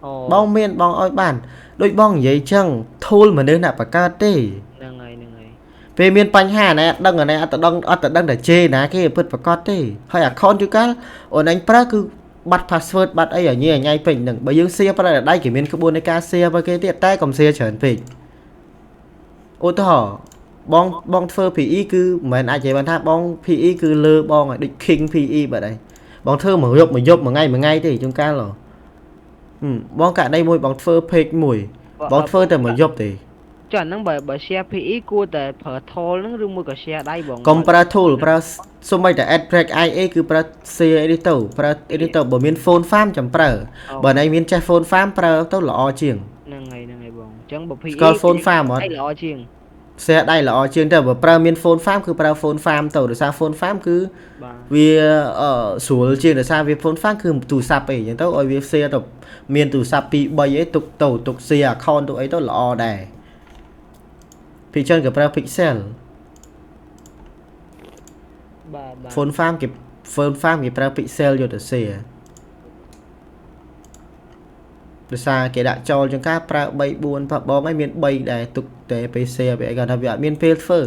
Speaker 4: អូ
Speaker 1: បងមានបងឲ្យបានដូចបងនិយាយចឹង tool មនុស្សអ្នកបង្កើតទេ
Speaker 4: ហ្នឹងហើយហ្នឹងហើយ។
Speaker 1: ពេលមានបញ្ហាណែអត់ដឹងណែអត់ទៅដឹងអត់ទៅដឹងតែជេរណាគេពិតប្រកបទេហើយ account ជួនកាលអូនឯងប្រើគឺបាត់ password បាត់អីឲ្យញ៉ៃញ៉ៃពេញហ្នឹងបើយើង share ប្រើតែដៃគេមានក្បួននៃការ share បើគេទៀតតែកុំ share ច្រើនពេកឧទាហរណ៍បងបងធ្វើ PE គឺមិនមែនអាចនិយាយបានថាបង PE គឺលើបងឲ្យដូច King PE បាត់ហើយបងធ្វើមួយយប់មួយយប់មួយថ្ងៃមួយថ្ងៃទេជួនកាលហ៎បងករណីមួយបងធ្វើ page មួយបងធ្វើតែមួយយប់ទេ។
Speaker 4: ចុះអាហ្នឹងបើ share PE គួរតែប្រើ tool ហ្នឹងឬមួយក៏ share ដៃបង?
Speaker 1: កុំប្រើ tool ប្រើសូម្បីតែ ad break IA គឺប្រើ share នេះទៅប្រើនេះទៅ។បើមាន phone farm ចាំប្រើបើណៃមានចេះ phone farm ប្រើទៅល្អជាង។
Speaker 4: ហ្នឹងហើយហ្នឹងហើយបងអញ្ចឹងបើ PE
Speaker 1: ស្គាល់ phone farm អត់?
Speaker 4: ដៃល្អជាង។
Speaker 1: share ដៃល្អជាងទៅបើប្រើមាន phone farm គឺប្រើ phone farm ទៅដោយសារ phone farm គឺ
Speaker 4: បាទ
Speaker 1: វាអឺស្រួលជាងដោយសារវា phone farm គឺទូរស័ព្ទអីអញ្ចឹងទៅឲ្យវា share ទៅមានទូរស័ព្ទ2 3អីទុកទៅទុក share account ទុកអីទៅល្អដែរពីច្រើនក៏ប្រើ pixel។
Speaker 4: បាទបាទ
Speaker 1: phone farm គេ phone farm គេប្រើ pixel យកទៅ share ដោយសារគេដាក់ចូលជាងការប្រើ3 4ផបងឯងមាន3ដែរទុកតែពេល share ពេលអីគាត់ថាវាអត់មានពេលធ្វើ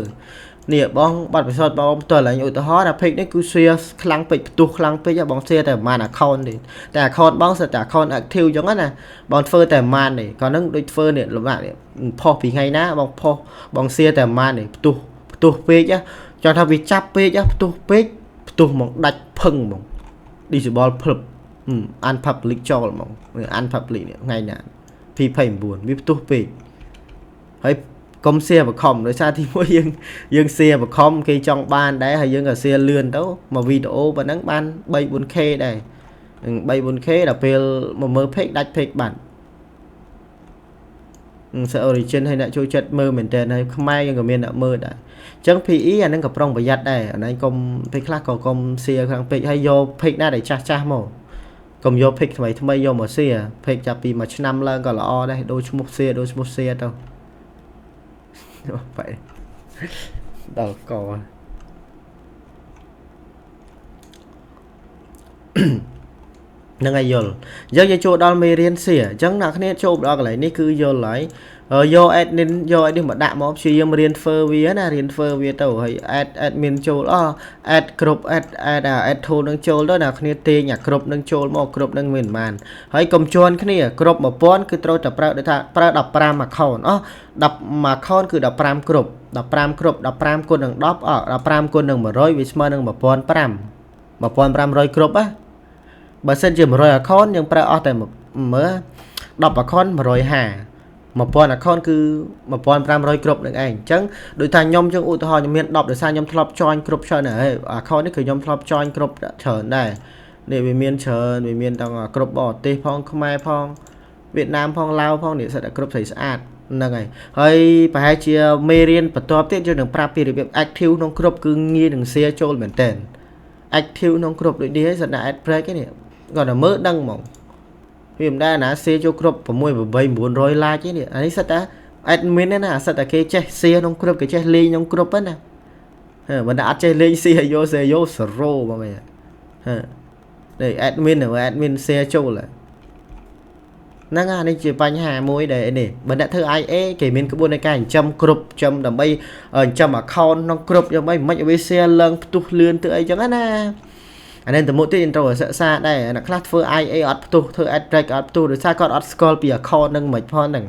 Speaker 1: នេះបងបាត់ពិសោធន៍បងផ្ទាល់ឡើងឧទាហរណ៍ថា page នេះគឺ share ខ្លាំងពេកផ្ទុះខ្លាំងពេកបង share តែប្រហែល account ទេតែ account បងសិតតែ account active អញ្ចឹងណាបងធ្វើតែប្រហែលទេគាត់នឹងដូចធ្វើនេះលំបាកនេះផុសពីថ្ងៃណាបងផុសបង share តែប្រហែលទេផ្ទុះផ្ទុះពេកចង់ថាវាចាប់ពេកផ្ទុះពេកផ្ទុះហ្មងដាច់ផឹងហ្មង disable ភ្លឹប unpublic ចូលហ្មង unpublic នេះថ្ងៃណា P29 វាផ្ទុះពេកហើយកុំ share បខំដោយសារទីមួយយើងយើង share បខំគេចង់បានដែរហើយយើងក៏ share លឿនទៅមកវីដេអូប៉ុណ្ណឹងបាន3 4K ដែរ3 4K ដល់ពេលមកមើល page ដាច់ page បាត់ស origin ហើយអ្នកចូលចិត្តមើលមែនតើហើយខ្មែរយើងក៏មានអ្នកមើលដែរអញ្ចឹង PE អាហ្នឹងក៏ប្រុងប្រយ័ត្នដែរអាហ្នឹងកុំពេលខ្លះក៏កុំ share ខាងពេកហើយយក page ណាដែលចាស់ចាស់មកកុំយក page ថ្មីថ្មីយកមក share page ចាប់ពីមួយឆ្នាំឡើងក៏ល្អដែរដូរឈ្មោះ share ដូរឈ្មោះ share ទៅបែដល់កហ្នឹងហើយយល់អញ្ចឹងយើងចូលដល់មេរៀន share អញ្ចឹងអ្នកគ្នាចូលដល់កន្លែងនេះគឺយល់ហើយយក admin យក admin មកដាក់មកព្យាយាមរៀនធ្វើវាណារៀនធ្វើវាទៅហើយ add admin ចូលអ add គ្រប់ add add add tool នឹងចូលទៅអ្នកគ្នាទាញអាគ្រប់នឹងចូលមកគ្រប់នឹងមានប៉ុន្មានហើយកុំជន់គ្នាគ្រប់1000គឺត្រូវតែប្រើដូចថាប្រើ15 account អ10 account គឺ15គ្រប់15គ្រប់15គុណនឹង10អ15គុណនឹង100វាស្មើនឹង1500 1500គ្រប់ណាបើសិនជា100 account យើងប្រើអស់តែមើល10 account 150 1000 account គឺ1500គ្រប់នឹងឯងអញ្ចឹងដូចថាខ្ញុំចឹងឧទាហរណ៍ខ្ញុំមាន10ដោយសារខ្ញុំធ្លាប់ join គ្រប់ច្រើនហើយ account នេះគឺខ្ញុំធ្លាប់ join គ្រប់ច្រើនដែរនេះវាមានច្រើនវាមានទាំងគ្រប់បរទេសផងខ្មែរផងវៀតណាមផងឡាវផងនេះសិតតែគ្រប់ស្រីស្អាតហ្នឹងហើយហើយប្រហែលជាមេរៀនបន្ទាប់ទៀតយើងនឹងប្រាប់ពីរបៀប active ក្នុងគ្រប់គឺងាយនឹង share ចូលមែនតើ active ក្នុងគ្រប់ដូចនេះហើយសិតតែ ad break នេះគាត់តែមើលដឹងហ្មងវាមិនដែរណា share ចូលគ្រប់6 8 900 like ទេនេះអានេះសិតតែ admin ណាសិតតែគេចេះ share ក្នុងគ្រប់គេចេះលេងក្នុងគ្រប់ហ្នឹងណាហឺមិនតែអត់ចេះលេង share យក share យក0ហ្មងហ៎នេះ admin admin share ចូលហ្នឹងអានេះជាបញ្ហាមួយដែលនេះបើអ្នកធ្វើ IA គេមានក្បួននៃការចិញ្ចឹមគ្រប់ចិញ្ចឹមដើម្បីចិញ្ចឹម account ក្នុងគ្រប់យ៉ាងម៉េចមិនឲ្យវា share ឡើងផ្ទុះលឿនទៅអីចឹងណាអានេះទៅមុខទៀតយើងត្រូវសិក្សាដែរអ្នកខ្លះធ្វើ IA អត់ផ្ទុះធ្វើ ad break អត់ផ្ទុះដោយសារគាត់អត់ស្គាល់ពី account ហ្នឹងមិនផងហ្នឹង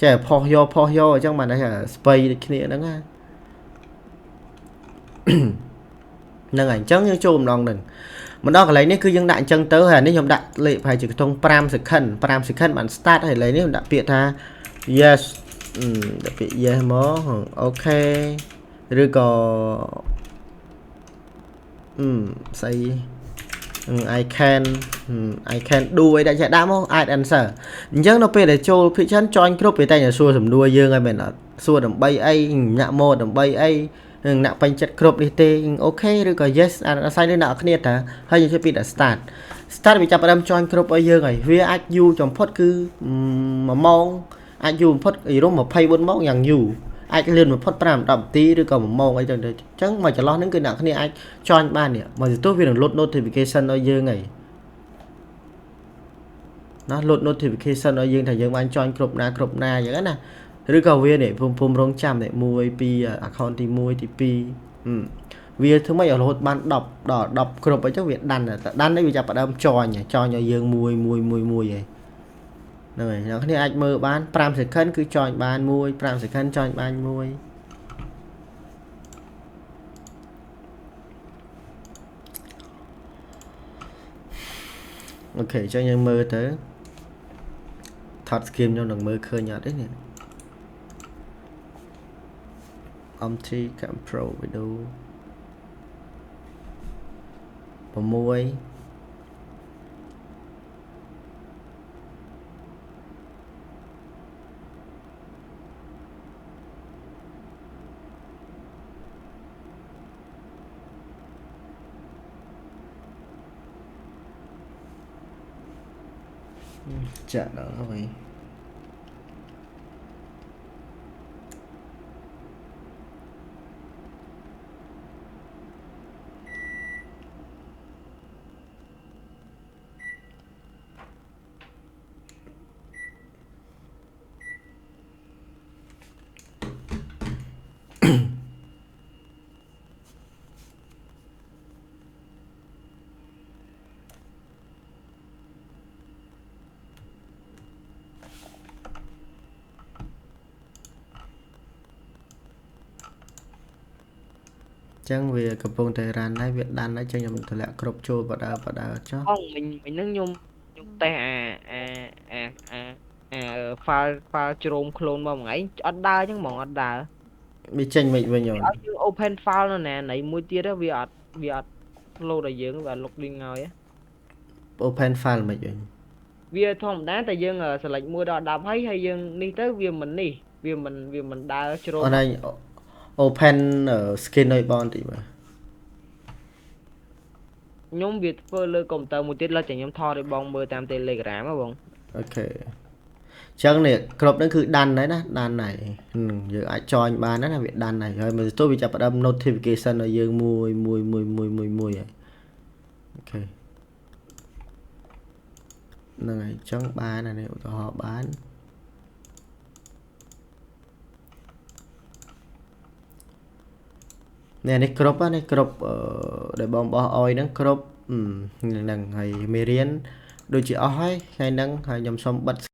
Speaker 1: ចេះផុសយកផុសយកអញ្ចឹងបានតែស្បៃដូចគ្នាហ្នឹងណាហ្នឹងហើយអញ្ចឹងយើងចូលម្ដងហ្នឹងមកដល់កន្លែងនេះគឺយើងដាក់អញ្ចឹងទៅហើយអានេះខ្ញុំដាក់លេខប្រហែលជាខ្ទង់5 second 5 second បាន start ហើយកន្លែងនេះខ្ញុំដាក់ពាក្យថា yes ដាក់ពាក្យ yes មក OK ឬក៏អឺស្អី I can do អីដាក់ចេះដាក់មកអាច answer អញ្ចឹងនៅពេលដែលចូលភាគច្រើន join គ្រប់វាតែសួរសំណួរយើងហើយមែនអត់សួរដើម្បីអីញាក់មកដើម្បីអីនឹងអ្នកពេញចិត្តគ្រប់នេះទេ OK ឬក៏ yes អាស្រ័យលើអ្នកគ្នាតាហើយយើងជួយពីដាក់ start start វាចាប់ផ្ដើម join គ្រប់ឲ្យយើងហើយវាអាចយូរបំផុតគឺ1ម៉ោងអាចយូរបំផុតរំ24ម៉ោងយ៉ាងយូរអាចលឿនបំផុត5 10នាទីឬក៏1ម៉ោងអីចឹងទៅអញ្ចឹងមកចន្លោះហ្នឹងគឺអ្នកគ្នាអាច join បាននេះមកទោះវានឹងលោត notification ឲ្យយើងហើយណាលោត notification ឲ្យយើងថាយើងបាន join គ្រប់ណាគ្រប់ណាអញ្ចឹងណាឬក៏វានេះពុំពុំរងចាំនេះ1 2 account ទី1ទី2វាធ្វើម៉េចឲ្យរហូតបាន10ដល់10គ្រប់អញ្ចឹងវាដាន់តែដាន់នេះវាចាប់ផ្ដើម join join ឲ្យយើងមួយមួយមួយមួយហើយហ្នឹងហើយអ្នកគ្នាអាចមើលបាន5 second គឺ join បានមួយ5 second join បានមួយ OK អញ្ចឹងយើងមើលទៅថត screen ខ្ញុំនឹងមើលឃើញអត់ទេនេះ។ MT Cam Pro video 6ចាក់ដល់ហើយ ចឹងវាកំពុងតែ run ហើយវាដានហើយចឹងខ្ញុំតម្លាក់គ្រប់ចូលបដើបដើចុះ
Speaker 4: បងមិញមិញហ្នឹងខ្ញុំខ្ញុំតេស្តអាអាអាអាអា file Chrome clone មកមួយថ្ងៃអត់ដើរចឹងហ្មងអត់ដើរ
Speaker 1: វាចេញមិនវិញអូន
Speaker 4: ឲ្យយើង open file នៅណាណីមួយទៀតវាអត់វាអត់ load ឲ្យយើងវាអត់ loading ឲ្យ
Speaker 1: Open file មិនវិញ
Speaker 4: វាធម្មតាតែយើង select 1ដល់10ហើយហើយយើងនេះទៅវាមិននេះវាមិនវាមិនដើរ Chrome
Speaker 1: អូនឯង open screen ឲ្យបងតិចមើល
Speaker 4: ខ្ញុំវាធ្វើលើកុំព្យូទ័រមួយទៀតលើតែខ្ញុំថតឲ្យបងមើលតាម Telegram ហ៎បង
Speaker 1: OK ចឹងនេះគ្រប់ហ្នឹងគឺ done ហើយណា done ហើយយើងអាច join បានណាវា done ហើយហើយមើលទៅវាចាប់ផ្ដើម notification ឲ្យយើងមួយមួយមួយមួយមួយមួយហើយ OK ហ្នឹងហើយចឹងបានអានេះឧទាហរណ៍បាននេះនេះគ្រប់នេះគ្រប់ដែលបងបោះអោយហ្នឹងគ្រប់ហ្នឹងហើយមេរៀនដូចជាអស់ហើយថ្ងៃហ្នឹងហើយខ្ញុំសូមបិទ